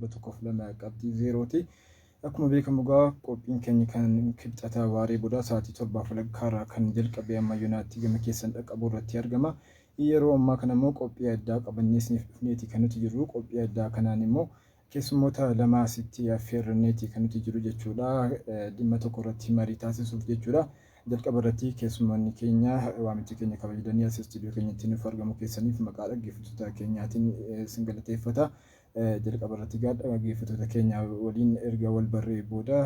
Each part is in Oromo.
102 qabxii 0ti. Akkuma beekamu egaa qophiin keenya kan Kibxata waaree boodaa sa'aatii 7:30 irraa kan jalqabe amma yonaatti gama keessan dhaqqabuu irratti argama. Yeroo ammaa kana immoo qophii addaa qabannee isiniif dhufneeti kan nuti jirru. Qophii addaa kanaan immoo keessummoota lama asitti affeerranneeti kan nuti jiru jechuudha. Dhimma tokko irratti marii taasisuuf jechuudha. Jalqaba irratti keessummoonni keenya waamicha keenya kabajadanii as istuudiyoo keenyatti nuuf argamu keessaniif maqaa dhaggeeffattoota keenyaatiin isin galateeffata. Jalqaba irratti egaa dhaggeeffattoota keenya waliin erga wal barree booda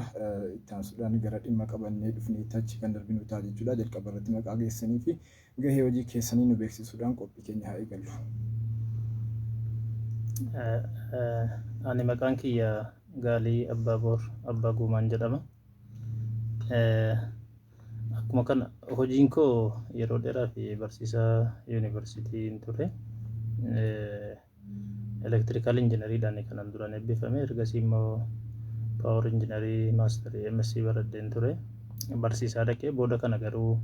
itti aansuudhaan gara dhimma qabannee dhufneetti achi kan darbinu ta'a jechuudha. Jalqaba irratti maqaa keessanii fi gahee hojii keessanii nu beeksisuudhaan qophii keenya haa eegallu. Ani maqaan kiyya Gaalii Abbaaboor Abbaa Guumaan jedhama. Akkuma kana hojiin koo yeroo dheeraa fi barsiisaa yuunivarsiitiin ture. Elektirikaal injinariidhaan kanan duraan eebbifame. Ergasii immoo paawar injinarii maastarii MSc baradheen ture. Barsiisaa dhaqee booda kana garuu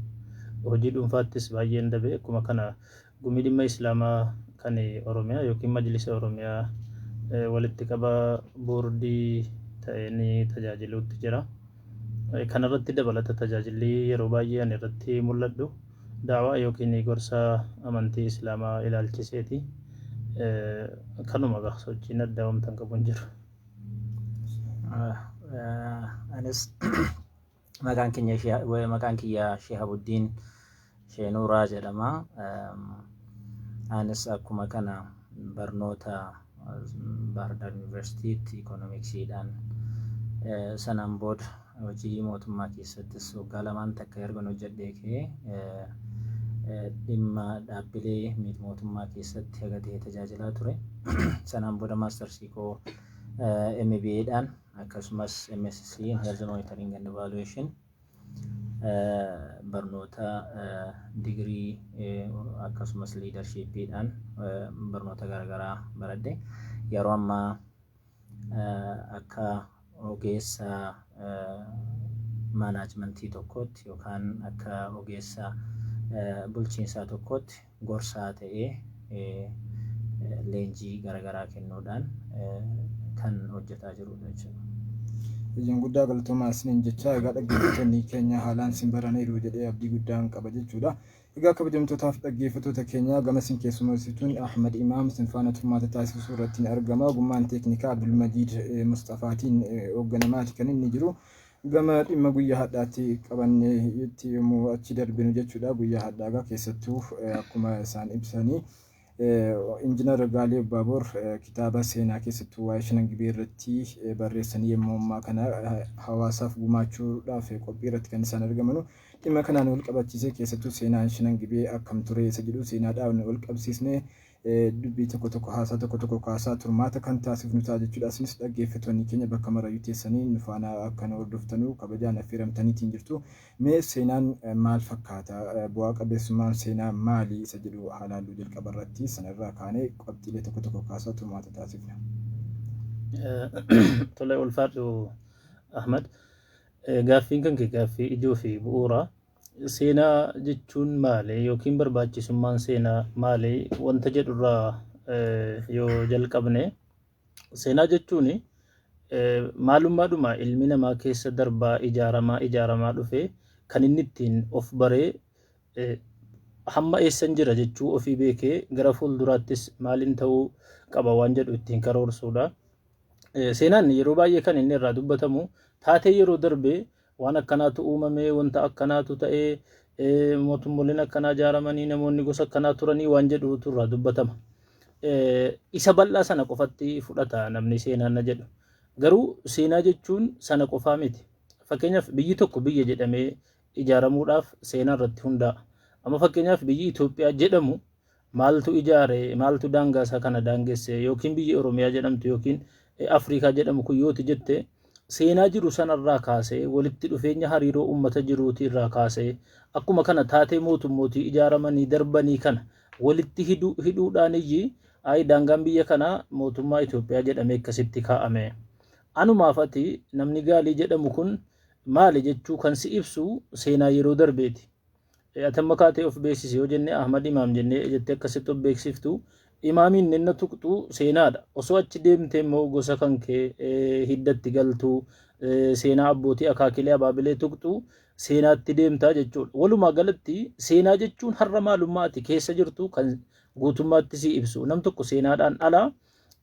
hojii dhuunfaattis baay'een dabe. Akkuma kana gumii dhimma Islaamaa kan Oromiyaa yookiin Majlisa Oromiyaa walitti qabaa boordii ta'een tajaajiluutti jira. Kanarratti dabalata tajaajilli yeroo baay'ee ani irratti mul'adhu da'waa yookiin gorsa amantii Islaamaa ilaalchiseeti. Kanuma egaa sochiin addaa wanta hin qabu hin jiru. Anis maqaan keenya maqaan kiyya Shihabuddiin Sheenuuraa jedhama. Anis akkuma kana barnoota Baahirdaar Yuunivarsiitiitti ikoonomiksiidhaan, sanaan booda hojii mootummaa keessattis waggaa lamaan takka ergan hojjedhee ka'ee dhimma dhaabbilee miti mootummaa keessatti haga ta'e tajaajilaa ture. Sanaan booda maastarsii koo MBAdhaan akkasumas MSc in Health Monitoring and Evaluation barnoota digirii akkasumas leadershipiidhaan barnoota garaagaraa baradhe. Yeroo ammaa akka ogeessa maanaajmentii tokkootti yookaan akka ogeessa bulchiinsaa tokkootti gorsaa ta'ee leenjii garaagaraa kennuudhaan kan hojjetaa jirudha jechuudha. Hojiin guddaa galatoomaa isiniin jecha. Egaa dhaggeeffattoonni keenya haalaan isin baraniiru jedhee abdii guddaan qaba jechuudha. Egaa kabajamtootaaf dhaggeeffattoota keenya, gama isin keessummeessituun Ahmad Imaam isin faana turmaata taasisuu irratti ni argama. Ogummaan teeknikaa Abdulmajiid Mustafaatiin hoogganamaati kan inni jiru. Gama dhimma guyyaa hadhaatti qabannee itti yommuu achi darbinu jechuudha. Guyyaa hadhaagaa keessattuu akkuma isaan ibsanii Injinar Gaalee Abbaaboor kitaaba seenaa keessattuu waa'ee Shanan Gibee irratti barreessanii yommuu ammaa kana hawaasaaf gumaachuudhaaf qophii irratti kan isaan argamanu. Dhimma kanaan wal qabachiisee keessattuu seenaan Shanan Gibee akkam ture isa jedhu seenaadhaan wal qabsiisnee dubbii tokko tokko, haasaa tokko tokko kaasaa turmaata kan taasifnu ta'a jechuudha. Isinis dhaggeeffattoonni keenya bakka marayyuu teessanii nu faana akka nu hordoftanuu kabajaan affeeramtaniitiin jirtu. Mee seenaan maal fakkaata? Bu'aa qabeessummaan seenaa maali? Isa jedhu haa laalluu jalqaba irratti, sanarraa kaanee qabxiilee tokko tokko kaasaa turmaata taasifna. Tole, ulfaadhu Ahmad. Gaaffiin kan kee gaaffii ijoo fi bu'uuraa. Seenaa jechuun maali yookiin barbaachisummaan seenaa maali wanta jedhurraa yoo jalqabne, seenaa jechuun maalummaadhuma ilmi namaa keessa darbaa ijaaramaa ijaaramaa dhufe kan inni ittiin of baree hamma eessan jira jechuu ofii beekee gara fuulduraattis maaliin ta'uu qaba waan jedhu ittiin karoorsuudha. Seenaan yeroo baay'ee kan inni irraa dubbatamu taatee yeroo darbee waan akkanaatu uumame, wanta akkanaatu ta'ee, mootummoleen akkanaa ijaaramanii, namoonni gosa akkanaa turanii waan jedhutu irraa dubbatama. Isa bal'aa sana qofatti fudhata namni seenaan na jedhu. Garuu seenaa jechuun sana qofaa miti. Fakkeenyaaf biyyi tokko biyya jedhamee ijaaramuudhaaf seenaa irratti hundaa'a. Amma fakkeenyaaf biyyi Itoophiyaa jedhamu maaltu ijaare, maaltu daangaa isaa kana daangesse, yookiin biyyi Oromiyaa jedhamtu yookiin Afrikaa jedhamu kun yooti jette, seenaa jiru sanarraa kaasee walitti dhufeenya hariiroo uummata jiruuti irraa kaasee akkuma kana taatee mootummootii ijaaramanii darbanii kana walitti hidhuudhaan iyyi ayi daangaan biyya kanaa mootummaa Itoophiyaa jedhamee akkasitti kaa'ame. Anumaaf ati namni Gaalii jedhamu kun maali jechuu kan si ibsu seenaa yeroo darbeeti. Ati amma kaatee of beeksisi yoo jenne, Ahmad Imaam jennee jettee akkasitti of beeksiftu, Imaamiin ninna tuqxu seenaadha. Osoo achi deemtee immoo gosa kan kee hiddatti galtuu, seenaa abbootii akaakilee abaabilee tuqxu, seenaatti deemtaa jechuudha. Walumaa galatti seenaa jechuun har'a maalummaa ati keessa jirtu kan guutummaatti si ibsu. Nam tokko seenaadhaan ala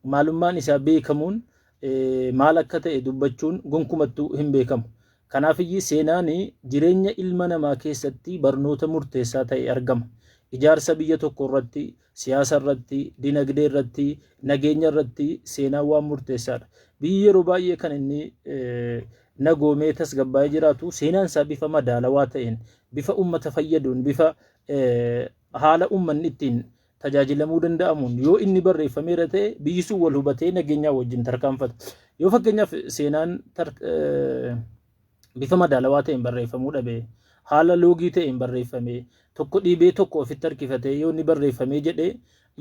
maalummaan isaa beekamuun, maal akka ta'e dubbachuun gonkumattuu hin beekamu. Kanaafiyyuu seenaan jireenya ilma namaa keessatti barnoota murteessaa ta'e argama. Ijaarsa biyya tokko irratti, siyaasa irratti, dinagdee irratti, nageenya irratti seenaan waan murteessaadha. Biyyi yeroo baay'ee kan inni nagoomee tasgabbaa'ee jiraatu seenaan isaa bifa madaalawaa ta'een, bifa uummata fayyaduun, bifa haala uummanni ittiin tajaajilamuu danda'amuun yoo inni barreeffameera ta'e, biyyi sun wal hubatee nageenyaa wajjin tarkaanfata. Yoo fakkeenyaaf seenaan bifa madaalawaa ta'een barreeffamuu dhabe, haala loogii ta'een barreeffame, tokko dhiibee tokko ofitti harkifatee yoo inni barreeffamee jedhee,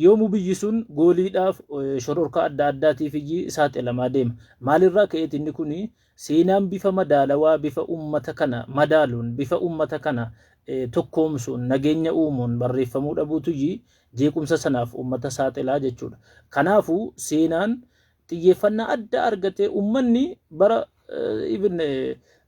yoomuu biyyi sun gooliidhaaf, shororkaa adda addaatiif iyyii saaxilamaa deema. Maalirraa ka'eeti inni kuni? Seenaan bifa madaalawaa, bifa uummata kana madaaluun, bifa uummata kana tokkoomsuun, nageenya uumuun barreeffamuu dhabuutu iyyii jeequmsa sanaaf uummata saaxilaa jechuudha. Kanaafuu seenaan xiyyeeffannaa adda argatee, uummanni bara even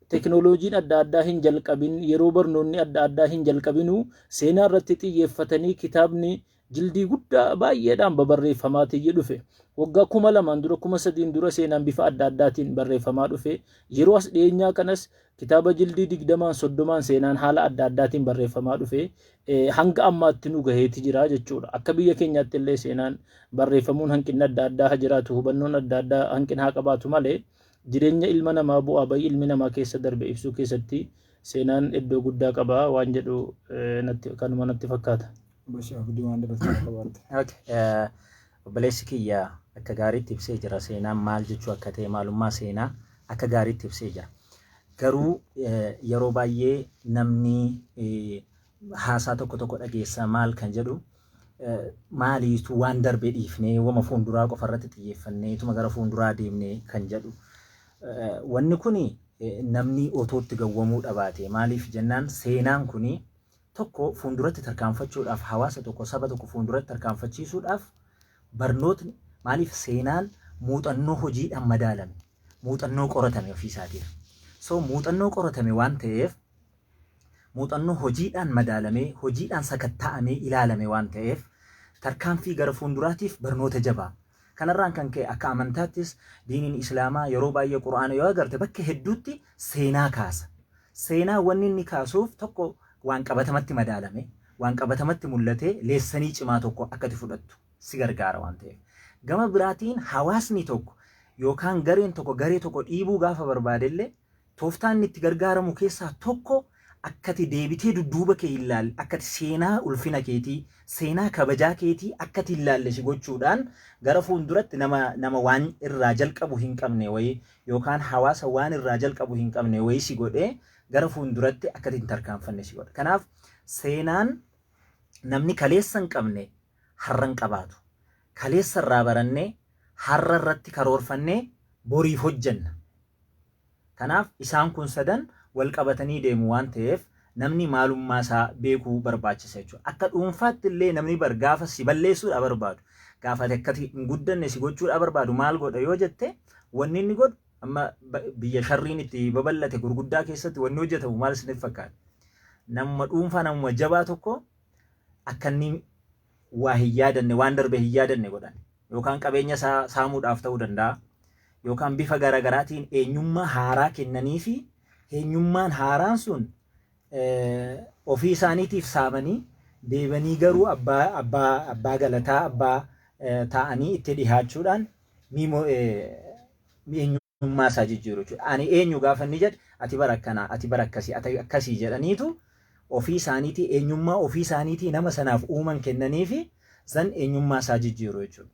teknooloojiin adda addaa hin jalqabin, yeroo barnoonni adda addaa hin jalqabinuu, seenaa irratti xiyyeeffatanii kitaabni jildii guddaa baay'eedhaan babarreeffamaatii dhufe. Waggaa 2000n dura, 3000n dura seenaan bifa adda addaatiin barreeffamaa dhufe. Yeroo as dhiyeenyaa kanas kitaaba jildii 20n, 30n seenaan haala adda addaatiin barreeffamaa dhufe. Hanga ammaatti nu gaheeti jira jechuudha. Akka biyya keenyaatti illee seenaan barreeffamuun hanqinni adda addaa haa jiraatu, hubannoon adda addaa hanqina haa qabaatu malee, jireenya ilma namaa, bu'aa bayii ilmi namaa keessa darbe ibsuu keessatti seenaan iddoo guddaa qaba waan jedhu kanuma natti fakkaata. Bashir Abdii, waan dabalatan qabaatte. Okay. Obboleessi kiyya akka gaariitti ibsee jira, seenaan maal jechuu akka ta'e, maalummaa seenaa akka gaariitti ibsee jira. Garuu yeroo baay'ee namni haasaa tokko tokko dhageessa, maal kan jedhu, maaliitu waan darbe dhiifnee wama fuulduraa qofa irratti xiyyeeffannee gara fuulduraa deemnee kan jedhu. Wanni kuni namni otootti gawwamuu dhabaate, maaliif jennaan, seenaan kuni tokko fuulduratti tarkaanfachuudhaaf, hawaasa tokko, saba tokko fuulduratti tarkaanfachiisuudhaaf barnootni, maaliif seenaan muuxannoo hojiidhaan madaalame, muuxannoo qoratame ofiisaatiif. So muuxannoo qoratame waan ta'eef, muuxannoo hojiidhaan madaalamee, hojiidhaan sakatta'amee ilaalame waan ta'eef, tarkaanfii gara fuulduraatiif barnoota jabaa. Kanarraan kan ka'e akka amantaattis diiniin Islaamaa yeroo baay'ee Qura'aana yoo agarte bakka hedduutti seenaa kaasa. Seenaa wanni inni kaasuuf tokko waan qabatamatti madaalame, waan qabatamatti mul'ate, leessanii cimaa tokko akkati fudhattu si gargaara waan ta'eef. Gama biraatiin hawaasni tokko yookaan gareen tokko garee tokko dhiibuu gaafa barbaadellee, tooftaan inni itti gargaaramu keessaa tokko akkati deebitee dudduuba kee hin laalle, akkati seenaa ulfina keetii, seenaa kabajaa keetii akkati hin laalle si gochuudhaan, gara fuulduratti nama waan irraa jalqabu hin qabne wayii yookaan hawaasa waan irraa jalqabu hin qabne wayii si godhee gara fuulduratti akkati hin tarkaanfanne si godha. Kanaaf seenaan namni kaleessa hin qabne har'a hin qabaatu. Kaleessa irraa barannee, har'a irratti karoorfannee, boriif hojjenna. Kanaaf isaan kun sadan wal qabatanii deemu waan ta'eef, namni maalummaa isaa beekuu barbaachisa jechuudha. Akka dhuunfaatti illee namni bar gaafa si balleessuudha barbaadu, gaafa akkati hin guddanne si gochuudha barbaadu, maal godha yoo jette, wanni inni godhu amma biyya sharriin itti babal'ate gurguddaa keessatti wanni hojjetamu maal isinitti fakkaata? Namuma dhuunfaa, namuma jabaa tokko akka inni waa hin yaadanne, waan darbe hin yaadanne godhan, yookaan qabeenya isaa saamuudhaaf ta'uu danda'a, yookaan bifa garaagaraatiin eenyummaa haaraa kennanii fi eenyummaan haaraan sun ofii isaaniitiif saamanii deebanii garuu abbaa galataa, abbaa ta'anii itti dhihaachuudhaan eenyummaa isaa jijjiiru jechuudha. Ani eenyu gaafa inni jedhe, ati bara akkanaa, ati bara akkasii, ati akkasii jedhaniitu ofii isaaniitii eenyummaa ofii isaaniitii nama sanaaf uuman kennanii fi san eenyummaa isaa jijjiiru jechuudha.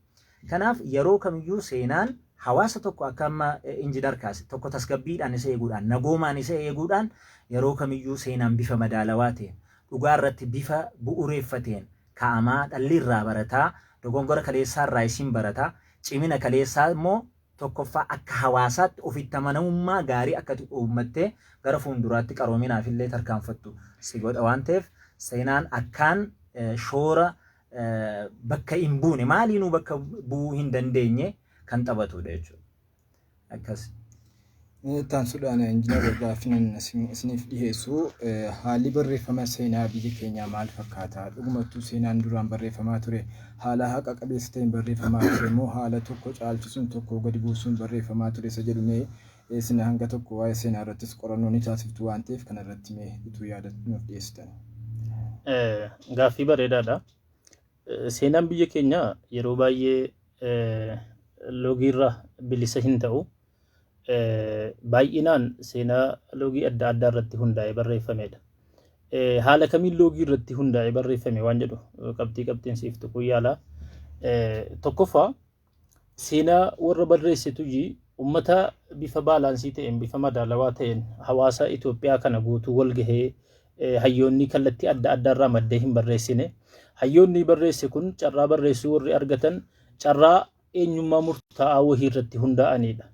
Kanaaf yeroo kamiyyuu seenaan hawaasa tokko akka amma injinar kaase tokko tasgabbiidhaan isa eeguudhaan, nagoomaan isa eeguudhaan, yeroo kamiyyuu seenaan bifa madaalawaa ta'een, dhugaa irratti bifa bu'uureeffateen kaa'amaa, dhalli irraa barataa, dogongora kaleessaa irraa isin barataa, cimina kaleessaa immoo tokkoffaa akka hawaasaatti ofitti amanamummaa gaarii akka uummattee gara fuulduraatti qaroominaaf illee tarkaanfattu si godha waan ta'eef, seenaan akkaan shoora bakka hin buune, maaliinuu bakka bu'uu hin dandeenye kan taphatudha jechuudha. Akkas. Itti aansuudhaan, injiinar, gaaffiin isiniif dhiyeessu, haalli barreeffama seenaa biyya keenyaa maal fakkaata? Dhugumattuu seenaan duraan barreeffamaa ture haala haqa qabeessa ta'een barreeffamaa ture moo haala tokko caalchisuun, tokko gadi buusuun barreeffamaa ture isa jedhu, mee isin hanga tokko waa'ee seenaa irrattis qorannoo ni taasiftu waan ta'eef, kana irratti mee utuu yaada nuuf dhiyeessitan. Gaaffii bareedaadha. Seenaan biyya keenyaa yeroo baay'ee loogiirraa bilisa hin ta'u. Baay'inaan seenaa loogii adda addaa irratti hundaa'ee barreeffamedha. Haala kamiin loogii irratti hundaa'ee barreeffame waan jedhu qabxii qabxiin siif tuquu yaala. Tokkoffaa, seenaa warra barreessitu uummata bifa balance ta'een, bifa madaalawaa ta'een hawaasa Itoophiyaa kana guutuu wal gahee hayyoonni kallattii adda addaarraa maddee hin barreessine. Hayyoonni barreesse kun carraa barreessuu warri argatan carraa eenyummaa murtaa'aa wahii irratti hundaa'anidha.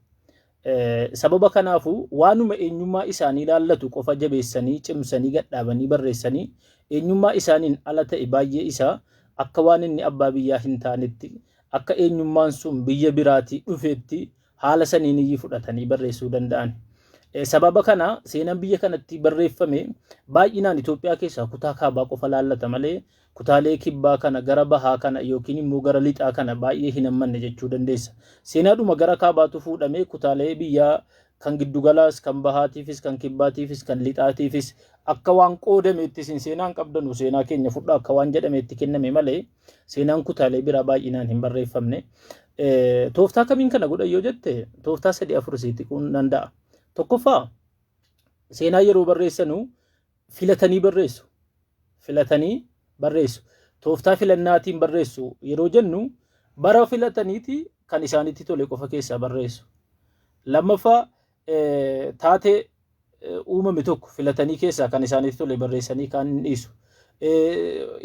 Sababa kanaafuu waanuma eenyummaa isaanii ilaallatu qofa jabeessanii, cimsanii, gadhaabanii barreessanii, eenyummaa isaaniin ala ta'e baay'ee isaa akka waan inni abbaa biyyaa hin taanetti, akka eenyummaan sun biyya biraatii dhufeetti haala saniin iyyuu fudhatanii barreessuu danda'an. Sababa kana seenaan biyya kanatti barreeffame baay'inaan Itoophiyaa keessaa kutaa kaabaa qofa laallata malee kutaalee kibbaa kana, gara bahaa kana yookiin immoo gara lixaa kana baay'ee hin hammanne jechuu dandeessa. Seenaadhuma gara kaabaatu fuudhamee kutaalee biyyaa kan giddugalaas, kan bahaatiifis, kan kibbaatiifis, kan lixaatiifis akka waan qoodameetti, isin seenaan qabdanu, seenaa keenya fudhaa akka waan jedhameetti kenname malee seenaan kutaalee biraa baay'inaan hin barreeffamne. Tooftaa kamiin kana godhan yoo jette, tooftaa sadii afur sii tuquun danda'a. Tokkoffaa, seenaa yeroo barreessanu filatanii barreessu. Filatanii barreessu. Tooftaa filannaatiin barreessu yeroo jennu, bara filataniiti kan isaanitti tole qofa keessaa barreessu. Lammaffaa, taatee uumame tokko filatanii keessaa kan isaanitti tole barreessanii kaan hin dhiisu.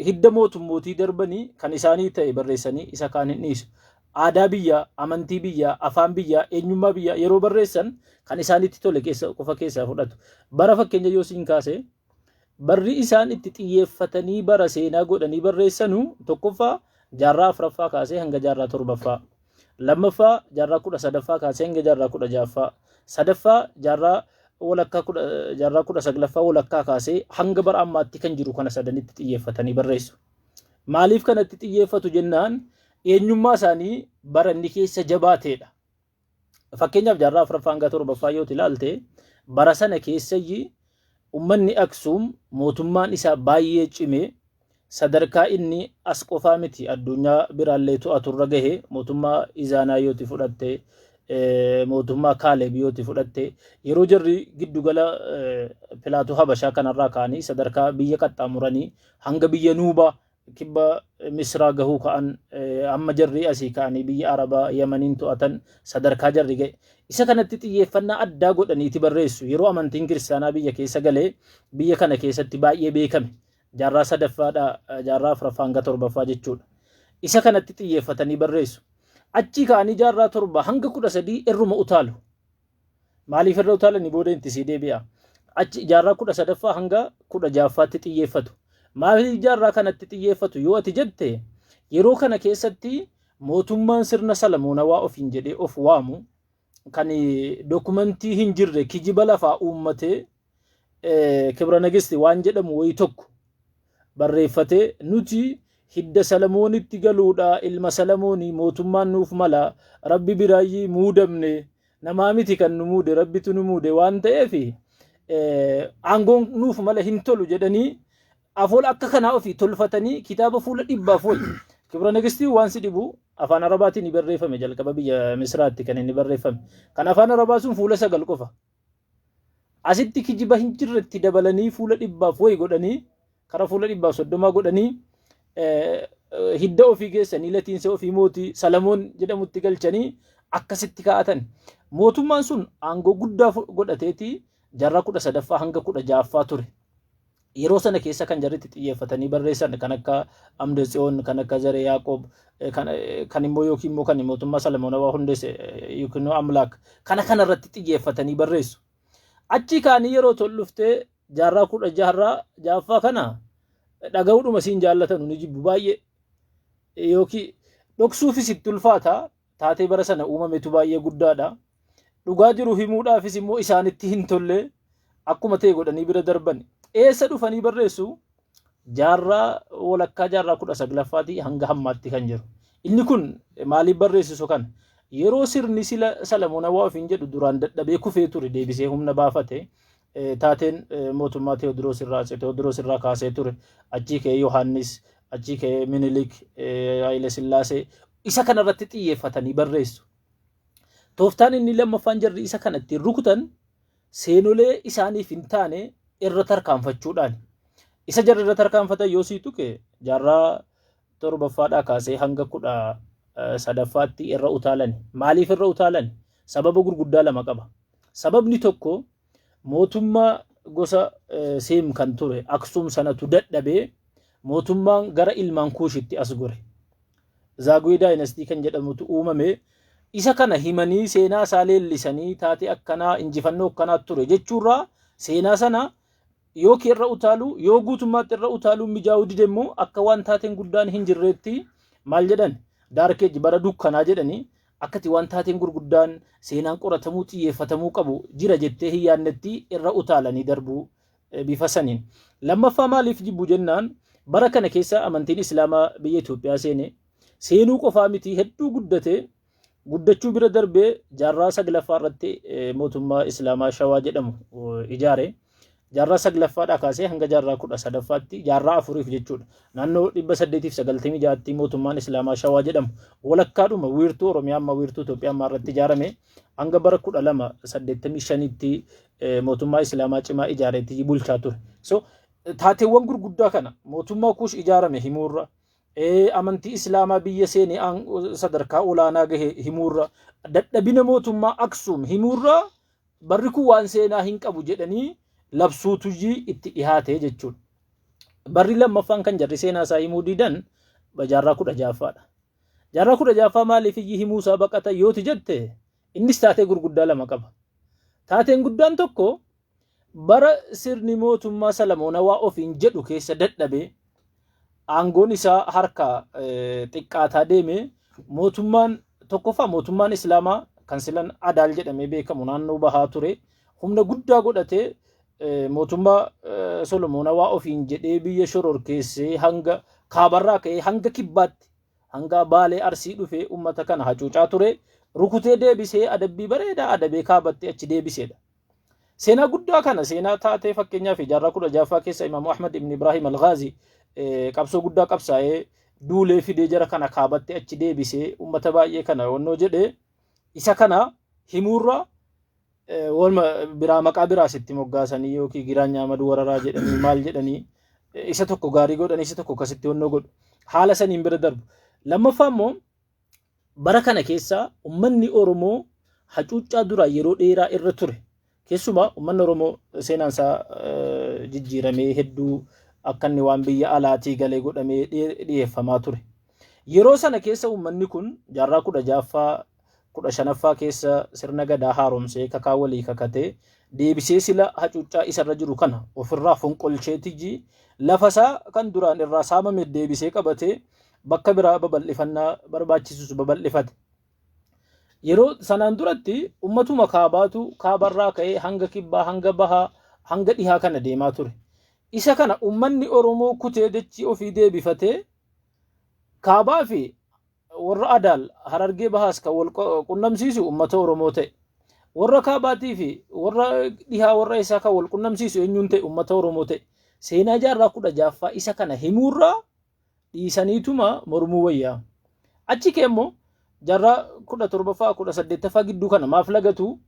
Hidda mootummootii darbanii kan isaanii ta'e barreessanii isa kaan hin dhiisu. Aadaa biyyaa, amantii biyyaa, afaan biyyaa, eenyummaa biyyaa yeroo barreessan kan isaanitti tole keessa qofa keessaa fudhatu. Bara fakkeenya yoo siin kaase, barri isaan itti xiyyeeffatanii bara seenaa godhanii barreessanu, tokkoffaa jaarraa 4ffaa kaasee hanga jaarraa 7ffaa. Lammaffaa, jaarraa 13ffaa kaasee hanga jaarraa 16ffaa. Sadaffaa, jaarraa walakkaa jaarraa 19ffaa walakkaa kaasee hanga bara ammaatti kan jiru kana sadanitti xiyyeeffatanii barreessu. Maaliif kanatti xiyyeeffatu jennaan, eenyummaa isaanii baranni keessa jabaateedha. Fakkeenyaaf, jaarraa 4ffaa hanga 7ffaa yoo ilaalte, bara sana keessayyi uummanni Aksuum mootummaan isaa baay'ee cime, sadarkaa inni as qofaa miti addunyaa biraallee to'aturra gahe. Mootummaa Izaanaa yooti fudhatte, mootummaa Kaaleeb yooti fudhatte, yeroo jarri giddugala pilaatoo Habashaa kanarraa ka'anii sadarkaa biyya qaxxaamuranii hanga biyya Nuubaa, kibba Misraa gahuu ka'an, amma jarri asii ka'anii biyya Arabaa Yamaniin to'atan sadarkaa jarri ga'e. Isa kanatti xiyyeeffannaa addaa godhaniiti barreessu. Yeroo amantiin kiristaanaa biyya keessa galee biyya kana keessatti baay'ee beekame. Jaarraa sadaffaadha, jaarraa 4ffaa hanga 7ffaa jechuudha. Isa kanatti xiyyeeffatanii barreessu. Achii ka'anii jaarraa 7 hanga 13 irruma utaalu. Maaliif irra utaalanii booda itti sii deebi'a. Achi jaarraa 13ffaa hanga 16ffaatti xiyyeeffatu. Maaliif jaarraa kanatti xiyyeeffatu yoo ati jette, yeroo kana keessatti mootummaan sirna Salamoonawaa ofiin jedhee of waamu kan dokumentii hin jirre kijiba lafaa uummatee Kibra Nagisti waan jedhamu wayii tokko barreeffatee, nuti hidda Salamoonitti galuudha, ilma Salamoonii, mootummaan nuuf mala, Rabbi biraayyii muudamne, namaa miti kan nu muude, Rabbitu nu muude waan ta'eef aangoon nuuf mala hin tolu jedhanii afoola akka kanaa ofii tolfatanii kitaaba fuula 100f wayi. Kibra Nagistii waan si dhibu afaan Arabaatiin barreeffame, jalqaba biyya Misraatti kan inni barreeffame. Kan afaan Arabaa sun fuula 9 qofa. Asitti kijiba hin jirretti dabalanii fuula 100f wayi godhanii, kara fuula 130 godhanii, hidda ofii geessanii latiinsa ofii mootii Salamoon jedhamutti galchanii akkasitti kaa'atan. Mootummaan sun aangoo guddaa godhateeti jaarraa 13ffaa hanga 16ffaa ture. Yeroo sana keessa kan jarritti xiyyeeffatanii barreessan kan akka Amde Tsiyoon, kan akka Zaree Yaaqoob, kan immoo yookiin immoo kan mootummaa Salamoonawaa hundeesse yookiin immoo Amlaak kana kanarratti xiyyeeffatanii barreessu. Achii ka'anii yeroo tol dhuftee jaarraa kudha jaarraa ja'affaa kana dhaga'uudhuma siin jaallatanu, ni jibbu baay'ee. Yookiin dhoksuufis itti ulfaata. Taatee bara sana uumametu baay'ee guddaadha. Dhugaa jiru himuudhaafis immoo isaanitti hin tolle, akkuma ta'e godhanii bira darban. Eessa dhufanii barreessu? Jaarraa walakkaa jaarraa 19ffaatii hanga hammaatti kan jiru. Inni kun maaliif barreessisu kana? Yeroo sirni sila Salamoonawaa ofiin jedhu duraan dadhabee kufee ture deebisee humna baafate, taateen mootummaa Teewodiroos irraa, Teewodiroos irraa kaasee ture. Achii ka'ee Yohaannis, achii ka'ee Minilik, Haayile Sillaasee, isa kanarratti xiyyeeffatanii barreessu. Tooftaan inni lammaffaan jarri isa kana ittiin rukutan seenolee isaaniif hin taane irra tarkaanfachuudhaan. Isa jarri irra tarkaanfatan yoo sii tuqe, jaarraa 7ffaadhaa kaasee hanga 13ffaatti irra utaalan. Maaliif irra utaalan? Sababa gurguddaa lama qaba. Sababni tokko, mootummaa gosa Seem kan ture Aksuum sanatu dadhabee mootummaan gara ilmaan Kuushitti as gore. Zaaguwee dynasty kan jedhamutu uumame. Isa kana himanii, seenaa isaa leellisanii, taatee akkanaa, injifannoo akkanaa ture jechuurraa, seenaa sana yookiin irra utaaluu, yoo guutummaatti irra utaaluu mijaa'uu dide immoo akka waan taateen guddaan hin jirreetti, maal jedhan, Dark Age, bara dukkanaa jedhanii, akkati waan taateen gurguddaan seenaan qoratamuu, xiyyeeffatamuu qabu jira jettee hin yaadnetti irra utaalanii darbuu bifa saniin. Lammaffaa maaliif jibbu jennaan, bara kana keessa amantiin Islaamaa biyya Itoophiyaa seene. Seenuu qofaa miti, hedduu guddate. Guddachuu bira darbee jaarraa 9ffaa irratti mootummaa Islaamaa Shawaa jedhamu ijaare. Jaarraa 9ffaadhaa kaasee hanga jaarraa 13ffaatti, jaarraa afuriif jechuudha. Naannoo 896tti mootummaan Islaamaa Shawaa jedhamu walakkaadhuma wiirtuu Oromiyaa ammaa, wiirtuu Itoophiyaa ammaa irratti ijaarame, hanga bara 1285tti mootummaa Islaamaa cimaa ijaareetti bulchaa ture. So taateewwan gurguddaa kana, mootummaa Kuush ijaarame himuurra, amantii Islaamaa biyya seenee sadarkaa olaanaa gahe himuurra, dadhabina mootummaa Aksuum himuurra, barri kun waan seenaa hin qabu jedhanii labsuutuyyii itti dhihaate jechuudha. Barri lammaffaan kan jarri seenaa isaa himuu didan jaarraa 16ffaadha. Jaarraa 16ffaa maaliif iyyi himuu isaa baqata yooti jette, innis taatee gurguddaa lama qaba. Taateen guddaan tokko, bara sirni mootummaa Salamoonawaa ofiin jedhu keessa dadhabee aangoon isaa harka xiqqaataa deeme, mootummaan tokkoffaa, mootummaan Islaamaa kan silan Adaal jedhamee beekamu naannoo bahaa ture, humna guddaa godhatee mootummaa Solomoonawaa ofiin jedhee biyya shororkeessee hanga kaabarraa ka'ee hanga kibbaatti, hanga Baalee, Arsii dhufee ummata kana hacuucaa ture, rukutee deebisee, adabbii bareedaa adabee kaabatti achi deebiseedha. Seenaa guddaa kana, seenaa taatee fakkeenyaaf jaarraa 16ffaa keessa Imaamu Ahmad ibn Ibrahim al-Ghazi qabsoo guddaa qabsaa'ee duulee fidee jara kana kaabatti achi deebisee ummata baay'ee kana wannoo jedhee, isa kana himuurra walma biraa maqaa biraas itti moggaasanii yookiin Giraanya Amaduu Wararaa jedhanii, maal jedhanii, isa tokko gaarii godhanii isa tokko akkasitti wannoo godhu, haala saniin bira darbu. Lammaffaa immoo, bara kana keessa uummanni Oromoo hacuuccaa duraa yeroo dheeraa irra ture. Keessumaa uummanni Oromoo seenaan isaa jijjiiramee hedduu akka inni waan biyya alaatii galee godhamee dhiyeeffamaa ture. Yeroo sana keessa uummanni kun jaarraa 16ffaa, 15ffaa keessa sirna gadaa haaromsee, kakaa walii kakatee, deebisee sila hacuuccaa isarra jiru kana ofirraa fonqolcheetiji lafa isaa kan duraan irraa saamame deebisee qabatee bakka biraa babal'ifannaa barbaachisus babal'ifate. Yeroo sanaan duratti ummatuma kaabaatu kaabarraa ka'ee hanga kibbaa, hanga bahaa, hanga dhihaa kana deemaa ture. Isa kana ummanni Oromoo kutee dachii ofii deebifatee kaabaa fi warra Adaal, Harargee Bahaas kan wal qunnamsiisu ummata Oromoo ta'e. Warra kaabaatii fi warra dhihaa, warra isaa kan wal qunnamsiisu eenyuun ta'e? Ummata Oromoo ta'e. Seenaa jaarraa 16ffaa isa kana himuurraa dhiisaniituma mormuu wayyaa. Achi kee immoo jaarraa 17ffaa, 18ffaa gidduu kana maaf lagatu?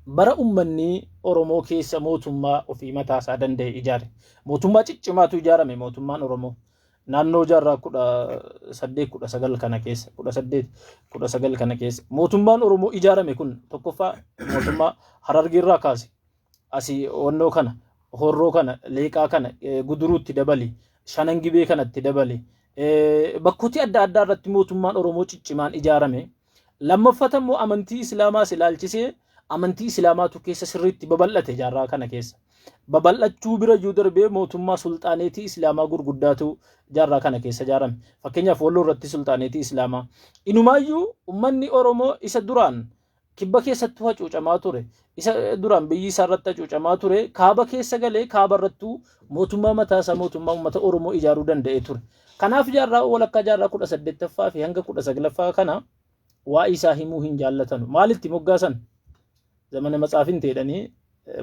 Bara ummanni Oromoo keessa mootummaa ofii mataa isaa danda'e ijaare. Mootummaa ciccimaatu ijaarame, mootummaan Oromoo. Naannoo jaarraa 18, 19 kana keessa, 18, 19 kana keessa mootummaan Oromoo ijaarame kun tokkoffaa mootummaa Harargeerraa kaase. Asii wannoo kana, Horroo kana, Leeqaa kana, Guduruutti dabali, Shanan Gibee kanatti dabali. Bakkooti adda addaa irratti mootummaan Oromoo ciccimaan ijaarame. Lammaffata immoo amantii Islaamaas ilaalchisee Amantii Islaamaatu keessa sirriitti babal'ate jaarraa kana keessa. Babal'achuu bira iyyuu darbee mootummaa sulxaaneetii Islaamaa gurguddaatu jaarraa kana keessa ijaarame. Fakkeenyaaf, Walloo irratti sulxaaneetii Islaamaa. Inumaayyuu uummanni Oromoo isa duraan kibba keessattuu hacuucamaa ture, isa duraan biyyi isaa irratti hacuucamaa ture, kaaba keessa galee kaaba irrattuu mootummaa mataa isaa, mootummaa uummata Oromoo ijaaruu danda'ee ture. Kanaaf jaarraa walakkaa jaarraa 18ffaa fi hanga 19ffaa kana waa'ee isaa himuu hin jaallatanu. Maalitti moggaasan? Zamana Matsaafinti jedhanii,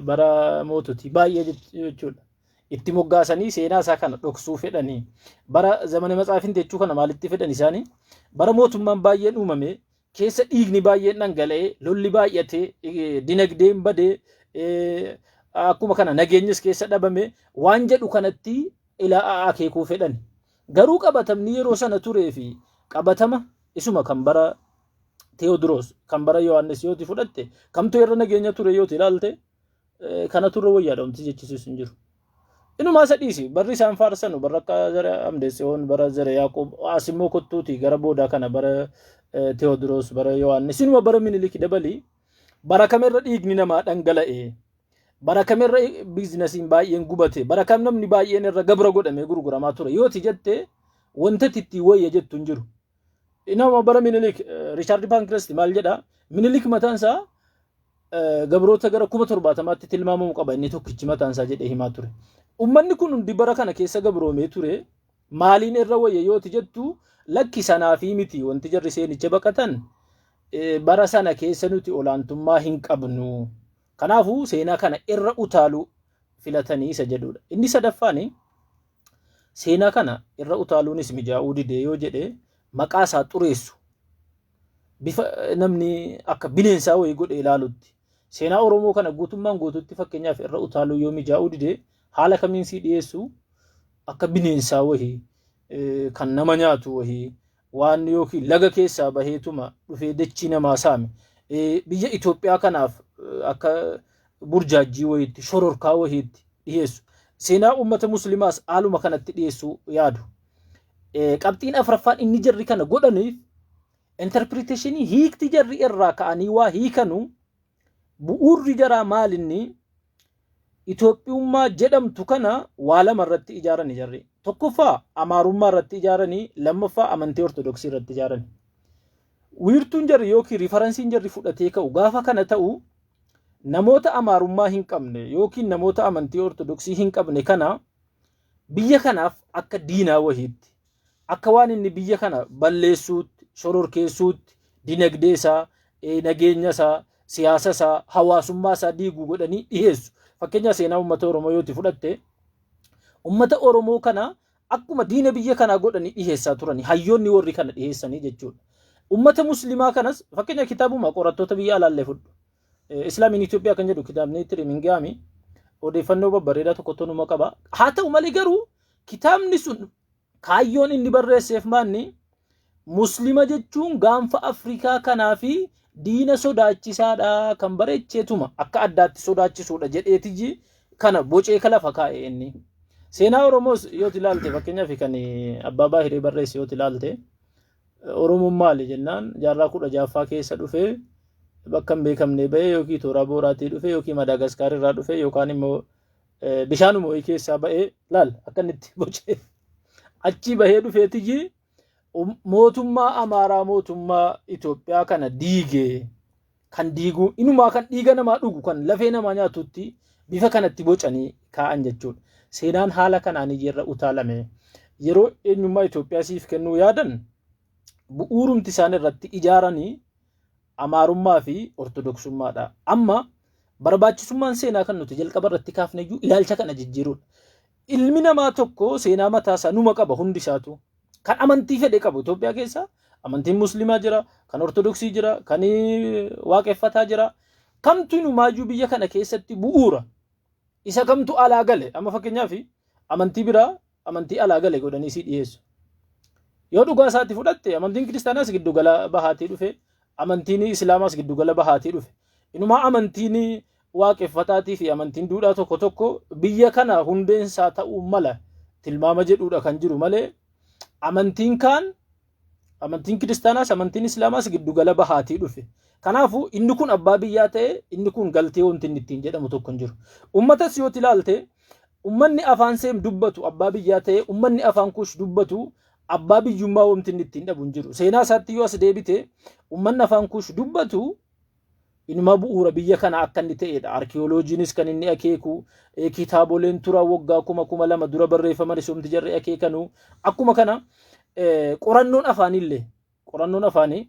bara moototii baay'ee jechuudha. Itti moggaasanii seenaa isaa kana dhoksuu fedhanii. Bara zamana Matsaafinti jechuu kana maalitti fedhan isaanii? Bara mootummaan baay'een uumame keessa dhiigni baay'een dhangala'ee, lolli baay'atee, dinagdeen badee, akkuma kana nageenyis keessa dhabame waan jedhu kanatti ilaa akeekuu fedhan. Garuu qabatamni yeroo sana turee fi qabatama isuma kan bara Teewodiroos, kan bara Yohaannis yooti fudhatte, kamtu irra nageenya ture yooti ilaalte, kanatu irra wayyaadha wanti jechisiisu hin jiru. Inumaa isa dhiisi, barri isaan faarsanu barra akka Zara Amdetsiyoon, bara Zara Yaaqoob, as immoo kottuuti gara boodaa kana bara Teewodiroos, bara Yohaannis, inuma bara Minilik dabalii, bara kamirra dhiigni namaa dhangala'e, bara kamirra biizinasiin baay'een gubate, bara kam namni baay'een irra gabra godhamee gurguramaa ture yooti jette, wanta ittiin wayya jettu hin jiru. Nama bara Minilik, Riichaard Paankirest maal jedha? Minilik mataan isaa gabroota gara 70,000tti tilmaamamu qaba inni tokkichi mataan isaa jedhee himaa ture. Uummanni kun hundi bara kana keessa gabroomee ture, maaliin irra wayya yooti jettu, lakki sanaafii miti wanti jarri seenicha baqatan, bara sana keessa nuti olaantummaa hin qabnu. Kanaafuu seenaa kana irra utaaluu filatanii isa jedhudha. Inni sadaffaan, seenaa kana irra utaaluunis mijaa'uu didee yoo jedhe, maqaa isaa xureessu, bifa namni akka bineensaa wayii godhe ilaalutti. Seenaa Oromoo kana guutummaan guututti fakkeenyaaf irra utaaluu yoo mijaa'uu dide, haala kamiin sii dhiyeessu? Akka bineensaa wayii kan nama nyaatu wayii waan yookiin laga keessaa baheetuma dhufee dachii namaa saame, biyya Itoophiyaa kanaaf akka burjaajjii wayiitti, shororkaa wayiitti dhiyeessu. Seenaa uummata Muslimaas haaluma kanatti dhiyeessuu yaadu. Qabxiin afraffaan inni jarri kana godhaniif, interpretation, hiikti jarri irraa ka'anii waa hiikanu, bu'uurri jaraa maalinni? Itoophiyummaa jedhamtu kana waa lama irratti ijaarani jarri. Tokkoffaa Amaarummaa irratti ijaaranii, lammaffaa amantii Ortodoksii irratti ijaarani. Wiirtuun jarri yookiin referenceiin jarri fudhatee ka'u gaafa kana ta'u, namoota Amaarummaa hin qabne yookiin namoota amantii Ortodoksii hin qabne kana biyya kanaaf akka diinaa wahiitti, akka waan inni biyya kana balleessuutti, shororkeessuutti, dinagdee isaa, nageenya isaa, siyaasa isaa, hawaasummaa isaa diiguu godhanii dhiyeessu. Fakkeenyaaf, seenaa uummata Oromoo yooti fudhatte, uummata Oromoo kana akkuma diina biyya kanaa godhanii dhiyeessaa turani hayyoonni warri kana dhiyeessanii jechuudha. Uummata Muslimaa kanas fakkeenya kitaabuma qorattoota biyya alaallee fudhu. Islaamiin Itoophiyaa kan jedhu kitaabni Tirimingaami odeeffannoo babbareedaa tokko numa qaba. Haa ta'u malee garuu kitaabni sun kaayyoon inni barreesseef maanni? Muslima jechuun gaanfa Afrikaa kanaa fi diina sodaachisaadha, kan bareecheetuma akka addaatti sodaachisuudha jedheetiji kana bocee lafa kaa'e inni. Seenaa Oromoos yoo ilaalte, fakkeenyaaf kan Abbaa Baahiree barreesse yoo ilaalte, Oromoon maali jennaan, jaarraa 16ffaa keessa dhufee bakka hin beekamne bahee, yookiin Tooraa Booraatii dhufee, yookiin Madaagaskaar irraa dhufee, yookaan immoo bishaanuma wayii keessaa bahee, laal akka inni itti bocee achii bahee dhufeetiji mootummaa Amaaraa, mootummaa Itoophiyaa kana diigee, kan diiguu inumaa kan dhiiga namaa dhugu, kan lafee namaa nyaatutti bifa kanatti bocanii kaa'an jechuudha. Seenaan haala kanaan irra utaalame yeroo eenyummaa Itoophiyaa siif kennuu yaadan, bu'uurumti isaan irratti ijaaranii Amaarummaa fi Ortodoksummaadha. Amma barbaachisummaan seenaa kan nuti jalqaba irratti kaafne iyyuu ilaalcha kana jijjiiruudha. Ilmi namaa tokko seenaa mataa isaa numa qaba hundi isaatu. Kan amantii fedhe qabu Itoophiyaa keessa amantiin Musliimaa jira, kan Ortodoksii jira, kan Waaqeffataa jira. Kamtu inumaayyuu biyya kana keessatti bu'uura? Isa kamtu alaa gale? Amma fakkeenyaaf amantii biraa amantii alaa gale godhanii sii dhiyeessu. Yoo dhugaa isaatti fudhatte, amantiin Kiristaanaas giddugala bahaatii dhufe, amantiin Islaamaas giddugala bahaatii dhufe. Inumaa amantiin Waaqeffataatii fi amantiin duudhaa tokko tokko biyya kana hundeensaa ta'uu mala tilmaama jedhuudha kan jiru malee, amantiin kaan Amantiin kiristaanaas amantiin islaamaas giddugala bahaatii dhufe. Kanaafuu inni kun abbaa biyyaa ta'e, inni kun galtee wanti inni ittiin jedhamu tokko hin jiru. Uummatas yoo ilaalte, uummanni afaan Seem dubbatu abbaa biyyaa ta'e, uummanni afaan Kuush dubbatu abbaa biyyummaa wanti inni ittiin dhabu hin jiru. Seenaa isaatti yoo as deebite, uummanni afaan Kuush dubbatu inuma bu'uura biyya kana akka inni ta'edha. Arkiyooloojiinis kan inni akeeku, kitaaboleen tura waggaa 2000 dura barreeffamanis wanti jarri akeekanu. Akkuma kana qorannoon afaanillee, qorannoon afaanii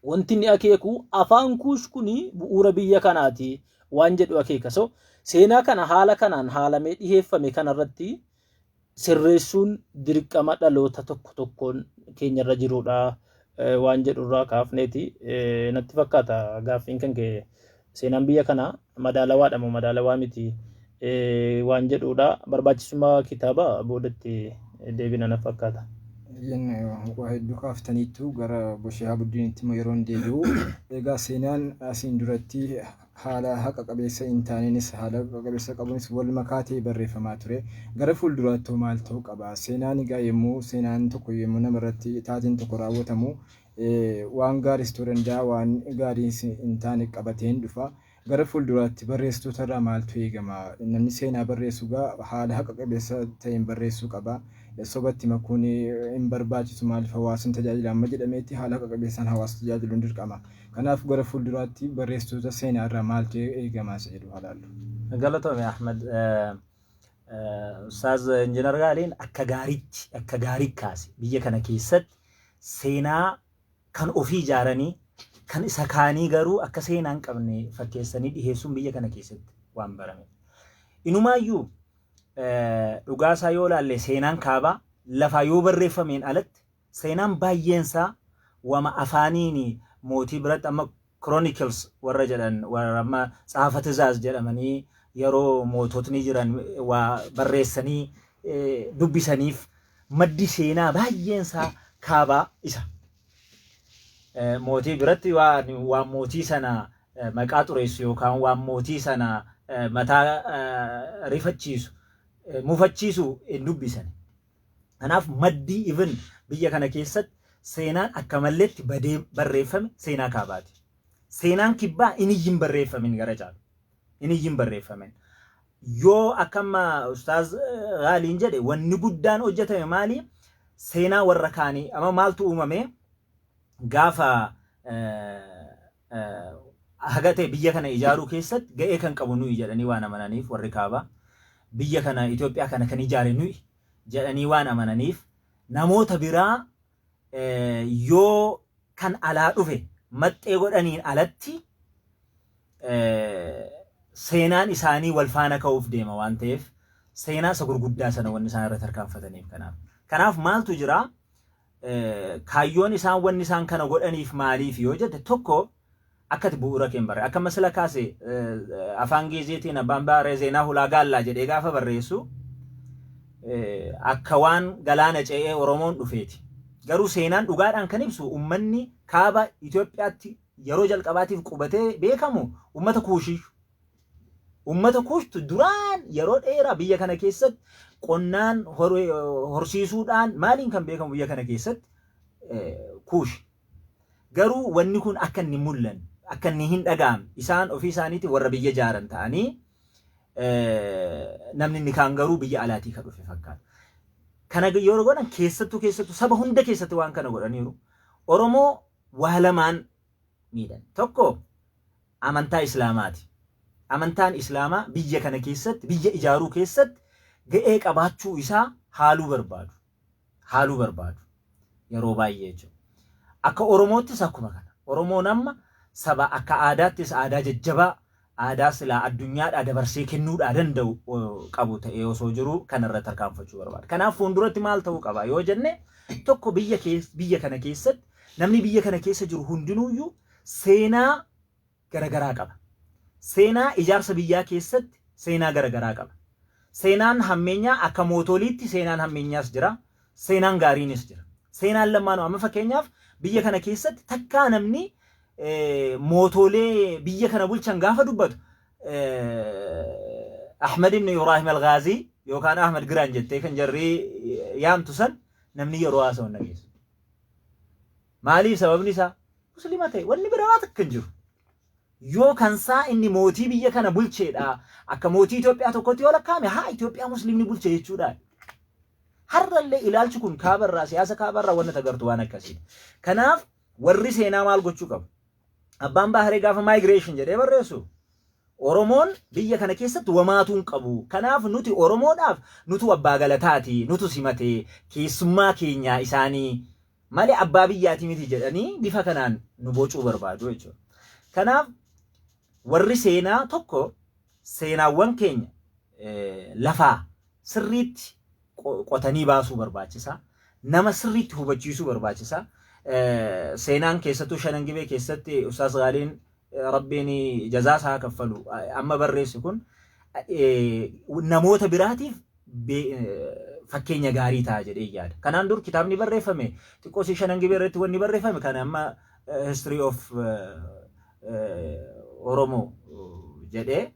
wanti inni akeeku afaan Kuush kuni bu'uura biyya kanaati waan jedhu akeeka. So seenaa kana haala kanaan haalamee dhiheeffame kanarratti sirreessuun dirqama dhaloota tokko tokkoon keenyarra jirudha waan jedhurraa kaafneeti natti fakkaata. Gaaffiin kan kee seenaan biyya kanaa madaalawaadha moo madaalawaa miti waan jedhudha. Barbaachisummaa kitaaba boodatti deebina na fakkaata. Waa hedduu kaaftaniittu. Gara Boshee Habuddiinitti immoo yeroo deebi'u, egaa seenaan asiin duratti haala haqa qabeessa hin taaneenis haala haqa qabeessa qabuunis wal makaa ta'ee barreeffamaa ture. Gara fuulduraatti maal ta'uu qaba? Seenaan egaa yommuu seenaan tokko, yommuu namarratti taateen tokko raawwatamu, waan gaariis ta'uu danda'a, waan gaariis hin taane qabateen dhufa. Gara fuulduraatti barreessitoota irraa maaltu eegama? Namni seenaa barreessu egaa haala haqa qabeessa ta'een barreessuu qaba. Sobatti makuun hin barbaachisu. Maaliif? Hawaasni tajaajila amma jedhameetti haala haqa qabeessaan hawaasa tajaajiluun dirqama. Kanaaf gara fuulduraatti barreessitoota seenaa irraa maaltu eegama isa jedhu halaallu. Galatoomi, Ahmed. Ustaaz Injiinar Gaaliin akka gaariitti, akka gaarii kaase. Biyya kana keessatti seenaa kan ofii ijaaranii kan isa kaanii garuu akka seenaa hin qabne fakkeessanii dhiheessuun biyya kana keessatti waan barame. Inumaayyuu dhugaasaa yoo ilaalle, seenaan kaabaa lafaa yoo barreeffameen alatti seenaan baay'eensaa wama afaaniin mootii biratti amma chronicles warra jedhan, warra amma tsaafa tizaaz jedhamanii yeroo moototni jiran waa barreessanii dubbisaniif, maddi seenaa baay'eensaa kaabaa isa. Mootii biratti waan mootii sana maqaa xureessu yookaan waan mootii sana mataa rifachiisu, mufachiisu hin dubbisan. Kanaaf maddii even biyya kana keessatti seenaan akka malleetti badee barreeffame seenaa kaabaati. Seenaan kibbaa inni hin barreeffamin gara caalu. Inni hin barreeffamin. Yoo akkama Ustaaz Gaaliin jedhe, wanni guddaan hojjetame maali? Seenaa warra kaanii amma maaltu uumame? Gaafa haga ta'e biyya kana ijaaruu keessatti ga'ee kan qabu nuyi jedhanii waan amananiif, warri kaabaa biyya kana, Itoophiyaa kana kan ijaare nuyi jedhanii waan amananiif, namoota biraa yoo kan alaa dhufe maxxee godhaniin alatti seenaan isaanii wal faana ka'uuf deema waan ta'eef, seenaa isa gurguddaa sana wanni isaan irratti tarkaanfataniif kanaaf. Kanaaf maaltu jira? Kaayyoon isaan wanni isaan kana godhaniif maaliif yoo jette, tokko akkati bu'uura keen barre akka masala kaase, afaan Geezeetiin abbaan baaree "Zeenaa hulaa gaallaa" jedhee gaafa barreessu akka waan galaana ce'ee Oromoon dhufeeti. Garuu seenaan dhugaadhaan kan ibsu uummanni kaaba Itoophiyaatti yeroo jalqabaatiif qubatee beekamu uummata Kuushiyyu. Uummata Kuushtu duraan yeroo dheeraa biyya kana keessatti qonnaan, horsiisuudhaan, maaliin kan beekamu biyya kana keessatti Kuush. Garuu wanni kun akka inni mul'anne, akka inni hin dhaga'amne, isaan ofii isaaniitiin warra biyya ijaaran ta'anii, namni inni kaan garuu biyya alaatii kan dhufe fakkaata. Kana yeroo godhan keessattuu keessattuu saba hunda keessatti waan kana godhaniiru. Oromoo waa lamaan miidhan. Tokko amantaa Islaamaati. Amantaan Islaamaa biyya kana keessatti biyya ijaaruu keessatti ga'ee qabaachuu isaa haaluu barbaadu. Haaluu barbaadu. Yeroo baay'ee jechuudha. Akka Oromoottis akkuma kana. Oromoon amma saba akka aadaattis aadaa jajjabaa, aadaa silaa addunyaadhaa dabarsee kennuudhaa danda'u qabu ta'ee osoo jiru kanarra tarkaanfachuu barbaada. Kanaaf fuulduratti maal ta'uu qaba yoo jenne, tokko biyya kana keessatti namni biyya kana keessa jiru hundinuuyyuu seenaa garagaraa qaba. Seenaa ijaarsa biyyaa keessatti seenaa garagaraa qaba. Seenaan hammeenyaa akka mootoliitti seenaan hammeenyaas jira, seenaan gaariinis jira. Seenaan lamaanuu amma fakkeenyaaf biyya kana keessatti takkaa namni mootolee biyya kana bulchan gaafa dubbatu Ahmad ibn Ibrahim al-Ghaazii yookaan Ahmad Giraan jettee kan jarri yaamtu san namni yeroo haasa'u hin dhageessu. Maaliif sababni isaa? Muslima ta'e wanni biraa takka hin jiru. Yoo kansaa inni mootii biyya kana bulcheedha akka mootii Itoophiyaa tokkotti yoo lakkaa'ame haa Itoophiyaa muslimni bulche jechuudha. Har'allee ilaalchi kun kaabarraa siyaasa kaabarraa wanna tagartu waan akkasiidha. Kanaaf warri seenaa maal gochuu qabu? Abbaan Baharee gaafa migration jedhee barreessu Oromoon biyya kana keessatti wamaatuu hin qabu. Kanaaf nuti Oromoodhaaf nutu abbaa galataati, nutu simatee keessummaa keenyaa isaanii malee abbaa biyyaati miti jedhanii bifa kanaan nu bocuu barbaadu jechuudha. Kanaaf warri seenaa tokko seenaawwan keenya lafaa sirriitti qotanii baasuu barbaachisa. Nama sirriitti hubachiisuu barbaachisa. Seenaan keessattuu Shanan Gibee keessatti Ustaaz Gaaliin Rabbiin jazaa isaa kaffalu amma barreesse kun namoota biraatiif fakkeenya gaarii ta'a jedhee yaada. Kanaan dur kitaabni barreeffame xiqqoo si Shanan Gibee irratti wanni barreeffame kan amma History of Oromoo jedhee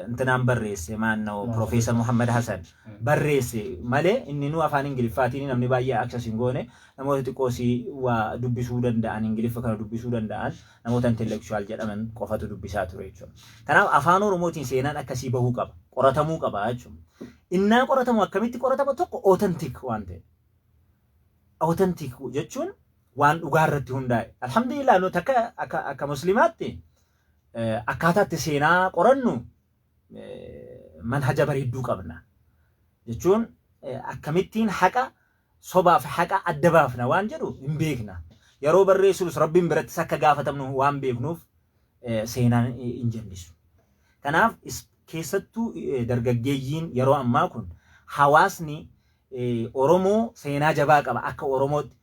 intinaan barreesse maannoo Profeesar Muhammad Hassan barreesse malee inni nu afaan Ingiliffaatiin namni baay'ee access hin goone namoota xiqqoo si waa dubbisuu danda'an Ingiliffa kana dubbisuu danda'an namoota intellectual jedhaman qofatu dubbisaa ture jechuudha. Kanaaf afaan Oromootiin seenaan akkasii bahuu qaba qoratamuu qaba jechuudha. Innaa qoratamu akkamitti qoratama tokko authentic waan ta'e. Authentic jechuun waan dhugaa irratti hundaa'e. Alhamdulillah nuti akka muslimaatti akkaataatti seenaa qorannu manhaja bareedduu qabna. Jechuun akkamittiin haqa sobaaf haqa adda baafna waan jedhu hin beekna. Yeroo barreessinus Rabbiin birattis akka gaafatamnu waan beeknuuf seenaan hin jallisu. Kanaaf keessattuu dargaggeeyyiin yeroo ammaa kun hawaasni Oromoo seenaa jabaa qaba akka Oromootti.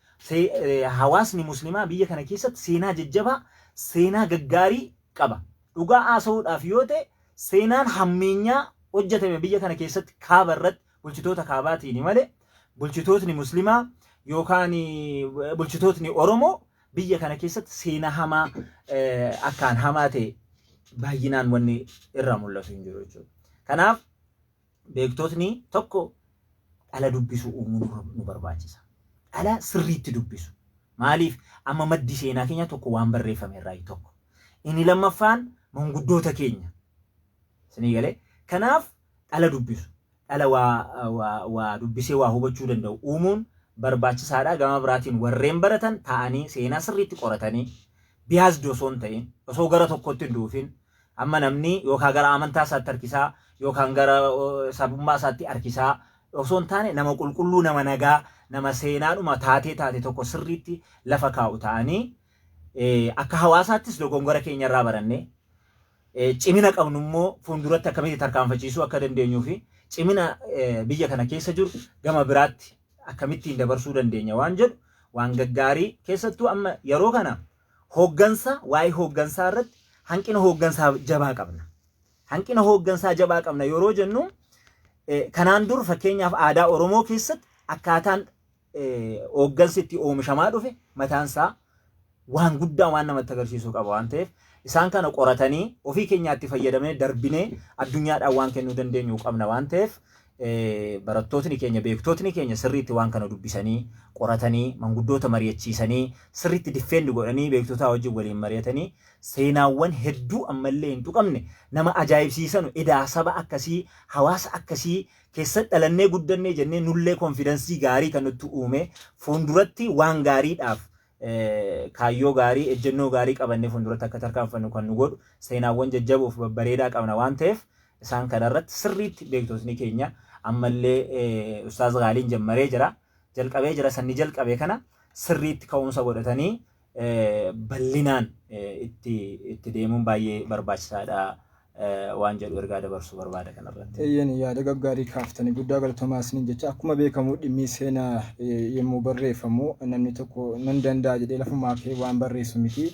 Hawaasni muslimaa biyya kana keessatti seenaa jajjabaa, seenaa gaggaarii qaba. Dhugaa haasa'uudhaaf yoo ta'e seenaan hammeenyaa hojjetame biyya kana keessatti kaaba irratti bulchitoota kaabaatiin malee bulchitootni muslimaa yookaan bulchitootni Oromoo biyya kana keessatti seenaa hamaa akkaan hamaa ta'e baay'inaan wanni irraa mul'atu hin jiru jechuudha. Kanaaf beektotni tokko dhala dubbisu uumuu nu barbaachisa. Dhala sirriitti dubbisu. Maaliif amma maddi seenaa keenya tokko waan barreeffame irraa tokko. Inni lammaffaan manguddoota keenya. Isinii galee? Kanaaf dhala dubbisu. Dhala waa dubbisee waa hubachuu danda'u uumuun barbaachisaadha. Gama biraatiin warreen baratan taa'anii seenaa sirriitti qoratanii biyaasdi osoo hin ta'in osoo gara tokkotti hin duufin amma namni yookaan gara amantaa isaatti harkisaa yookaan gara sabummaa isaatti harkisaa osoo hin taane nama qulqulluu nama nagaa nama seenaadhuma taatee taate tokko sirriitti lafa kaa'u ta'anii akka hawaasaattis dogongora keenya irraa barannee cimina qabnu immoo fuulduratti akkamitti tarkaanfachiisuu akka dandeenyuu fi cimina biyya kana keessa jiru gama biraatti akkamittiin dabarsuu dandeenya waan jedhu waan gaggaarii keessattuu amma yeroo kana hooggansa waa'ee hooggansaa irratti hanqina hooggansaa jabaa qabna. Hanqina hooggansaa jabaa qabna yeroo jennu kanaan dur fakkeenyaaf aadaa Oromoo keessatti akkaataan hooggansi itti oomishamaa dhufe mataansaa waan guddaa waan namatti agarsiisuu qaba waan ta'eef isaan kana qoratanii ofii keenyaatti fayyadamnee darbinee addunyaadhaan waan kennuu dandeenyu qabna waan ta'eef barattootni keenya beektootni keenya sirriitti waan kana dubbisanii qoratanii manguddoota mari'achiisanii sirriitti defend godhanii beektotaa wajjin waliin mari'atanii seenaawwan hedduu ammallee hin tuqamne nama ajaa'ibsiisanu edaa saba akkasii hawaasa akkasii keessatti dhalannee guddannee jennee nullee confidence gaarii kan nutti uume fuulduratti waan gaariidhaaf kaayyoo gaarii ejjennoo gaarii qabannee fuulduratti akka tarkaanfannu kan nu godhu seenaawwan jajjaboof babbareedaa qabna waan ta'eef isaan kanarratti sirriitti beektotni keenya ammallee Ustaaz Gaaliin jammaree jira jalqabee jira sanni jalqabe kana sirriitti ka'umsa godhatanii bal'inaan itti deemuun baay'ee barbaachisaadha waan jedhu ergaa dabarsuu barbaada kanarratti. Eeyyeen yaada gaggaarii kaaftanii guddaa galatoomaa isiniin jecha akkuma beekamu dhimmi seenaa yommuu barreeffamu namni tokko nan danda'a jedhee lafumaa ka'ee waan barreessu miti.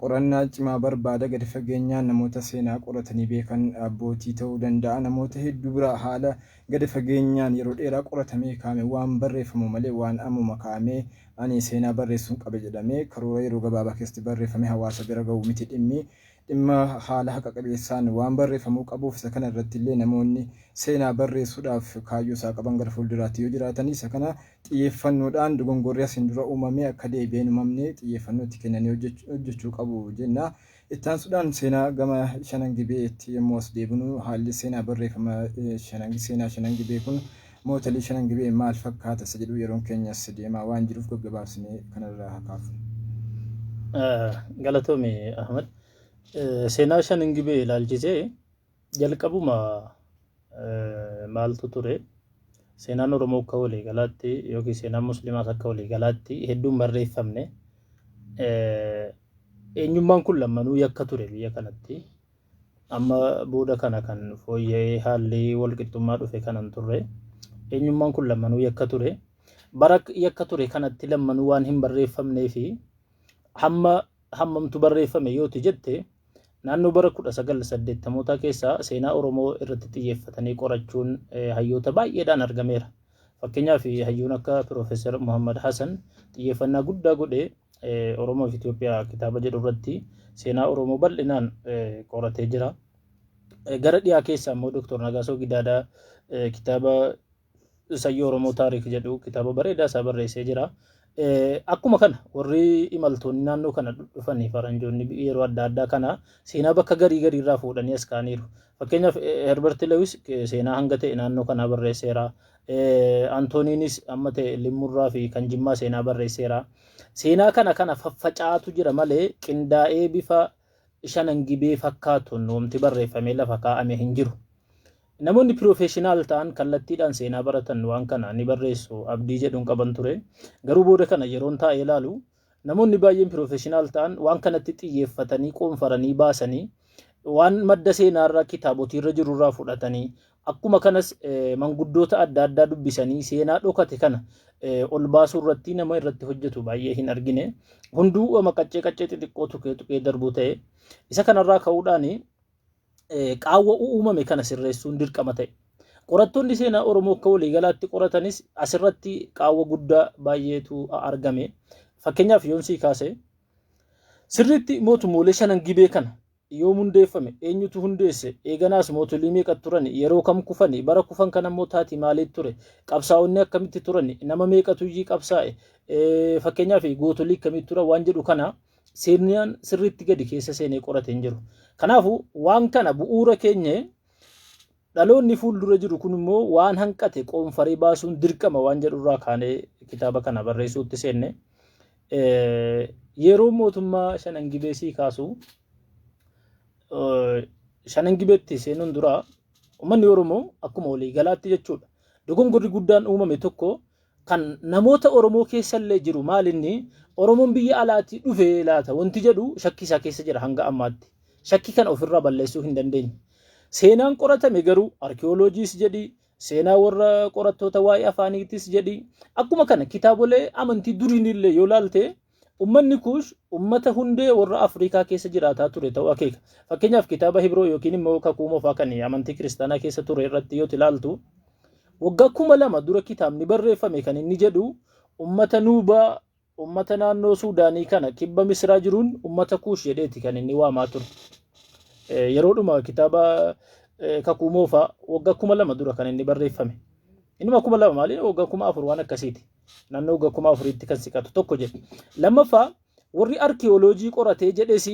Qorannaa cimaa barbaada gadi fageenyaan namoota seenaa qoratanii beekan abbootii ta'uu danda'a namoota hedduu bira haala gadi fageenyaan yeroo dheeraa qoratamee kaa'ame waan barreeffamu malee waan ammuma kaa'amee ani seenaa barreessuun qaba jedhamee karoora yeroo gabaabaa keessatti barreeffamee hawaasa bira ga'u miti dhimmi. Dhimma haala haqa qabeessaan waan barreeffamuu qabuuf isa kana irratti illee namoonni seenaa barreessuudhaaf kaayyoo isaa qaban gara fuulduraatti yoo jiraatan isa kana xiyyeeffannoodhaan dogongorri asiin dura uumame akka deebi'ee hin uumamne xiyyeeffannoo itti kennanii hojjechuu qabu jenna. Itti aansuudhaan seenaa gama Shanan Gibeetti yommuu as deebinu haalli seenaa barreeffama seenaa Shanan Gibee kun mootalii Shanan Gibee maal fakkaata isa jedhu yeroon keenyas deemaa waan jiruuf gaggabaabsinee kanarraa haa kaafnu. Galatoomi Ahmad. Seenaa Shanan Gibee ilaalchisee jalqabuma maaltu ture? Seenaan Oromoo akka waliigalaatti yookiin seenaan Musliimaas akka waliigalaatti hedduun barreeffamne. Eenyummaan kun lammanuu yakka ture biyya kanatti. Amma booda kana kan fooyya'ee haalli walqixxummaa dhufe kanan turre. Eenyummaan kun lammanuu yakka ture. Bara yakka ture kanatti lammanuu waan hin barreeffamnee fi hamma hammamtu barreeffame yooti jette, naannoo bara 1980moota keessaa seenaa Oromoo irratti xiyyeeffatanii qorachuun hayyoota baay'eedhaan argameera. Fakkeenyaaf hayyuun akka Piroofeesar Muhammad Hassan xiyyeeffannaa guddaa godhee Oromoo fi Itoophiyaa kitaaba jedhu irratti seenaa Oromoo bal'inaan qoratee jira. Gara dhiyaa keessaa immoo Dr. Nagaasoo Gidaadaa kitaaba Sayyoo Oromoo Taariik jedhu kitaaba bareedaa isaa barreessee jira. Akkuma kana warri imaltoonni naannoo kana dhufanii faranjoonni yeroo adda addaa kana seenaa bakka garii garii irraa fuudhanii as kaa'aniiru. Fakkeenyaaf Herbert Lewis seenaa hanga ta'e naannoo kanaa barreesseera. Antooniinis amma ta'e Limmurraa fi kan Jimmaa seenaa barreesseera. Seenaa kana kana faffaca'aatu jira malee qindaa'ee bifa Shanan Gibee fakkaatuun wanti barreeffamee lafa kaa'ame hin jiru. Namoonni piroofeeshinaal ta'an kallattiidhaan seenaa baratan waan kana ni barreessu abdii jedhuun qaban ture. Garuu booda kana yeroon taa'ee ilaalu namoonni baay'een piroofeeshinaal ta'an waan kanatti xiyyeeffatanii qoonfaranii baasanii waan madda seenaarraa kitaabotiirra jirurraa fudhatanii akkuma kanas manguddoota adda addaa dubbisanii seenaa dhokate kana ol baasuu irratti nama irratti hojjetu baay'ee hin argine. Hunduu wama qaccee qaccee xixiqqoo tuqee tuqee darbuu ta'e. Isa kanarraa ka'uudhaan qaawwa uumame kana sirreessuun dirqama ta'e. Qorattoonni seenaa Oromoo akka waliigalaatti qoratanis asirratti qaawwa guddaa baay'eetu argame. Fakkeenyaaf yoon sii kaase sirriitti mootummoolee Shanan Gibee kana yoom hundeeffame, eenyutu hundeesse, eeganaas mootolii meeqa turan, yeroo kam kufani, bara kufan kana immoo taati maaliit ture, qabsaa'onni akkamitti turan, nama meeqatu iyyii qabsaa'e, fakkeenyaaf gootolii akkamitti turan waan jedhu kana seenaan sirriitti gadi keessa seenee qorate hin jiru. Kanaafuu waan kana bu'uura keenye dhaloonni fuuldura jiru kun immoo waan hanqate qoonfaree baasuun dirqama waan jedhurraa kaanee kitaaba kana barreessuutti seenne. Yeroo mootummaa Shanan Gibee sii kaasu Shanan Gibeetti seenuun dura uummanni Oromoo akkuma walii galaatti jechuudha. Dogongorri guddaan uumame tokko kan namoota Oromoo keessallee jiru maalinni Oromoon biyya alaatii dhufee laata wanti jedhu shakkii isaa keessa jira hanga ammaatti. Shakkii kana ofirraa balleessuu hin dandeenye. Seenaan qoratame garuu arkiyooloojiis jedhi, seenaa warra qorattoota waa'ee afaaniitis jedhi, akkuma kana kitaabolee amantii duriinillee yoo laalte ummanni Kuush ummata hundee warra Afrikaa keessa jiraataa ture ta'uu akeeka. Fakkeenyaaf kitaaba Hibroo yookiin immoo Kakuu Moofaa kan amantii kiristaanaa keessa ture irratti yoo ilaaltu waggaa 2000 dura kitaabni barreeffame kan inni jedhu ummata Nuubaa, ummata naannoo Suudaanii kana kibba Misraa jiruun ummata Kuush jedheeti kan inni waamaa ture. Yeroodhuma kitaaba Kakuu Moofaa waggaa 2000 dura kan inni barreeffame. Innuma 2000 maali? Waggaa 4000 waan akkasiiti. Naannoo waggaa 4000tti kan siqatu tokko jedhe. Lammaffaa warri arkiyooloojii qoratee jedhes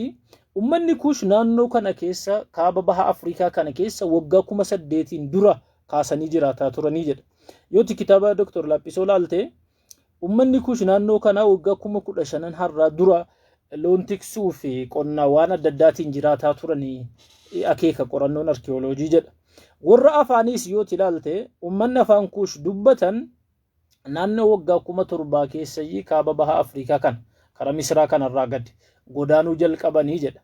ummanni Kuush naannoo kana keessa kaaba baha Afrikaa kana keessa waggaa 8000 dura kaasanii jiraataa turanii jedha. Yooti kitaaba Dr. Laphisoo laalte ummanni Kuush naannoo kanaa waggaa 15,000 har'aa dura loon tiksuu fi qonnaa waan adda addaatiin jiraataa turanii akeeka qorannoon arkiyooloojii jedha. Warra afaaniis yooti ilaalte ummanni afaan Kuush dubbatan naannoo waggaa 7000 keessayyii kaaba baha Afrikaa kana karaa Misraa kanarraa gad godaanuu jalqabanii jedha.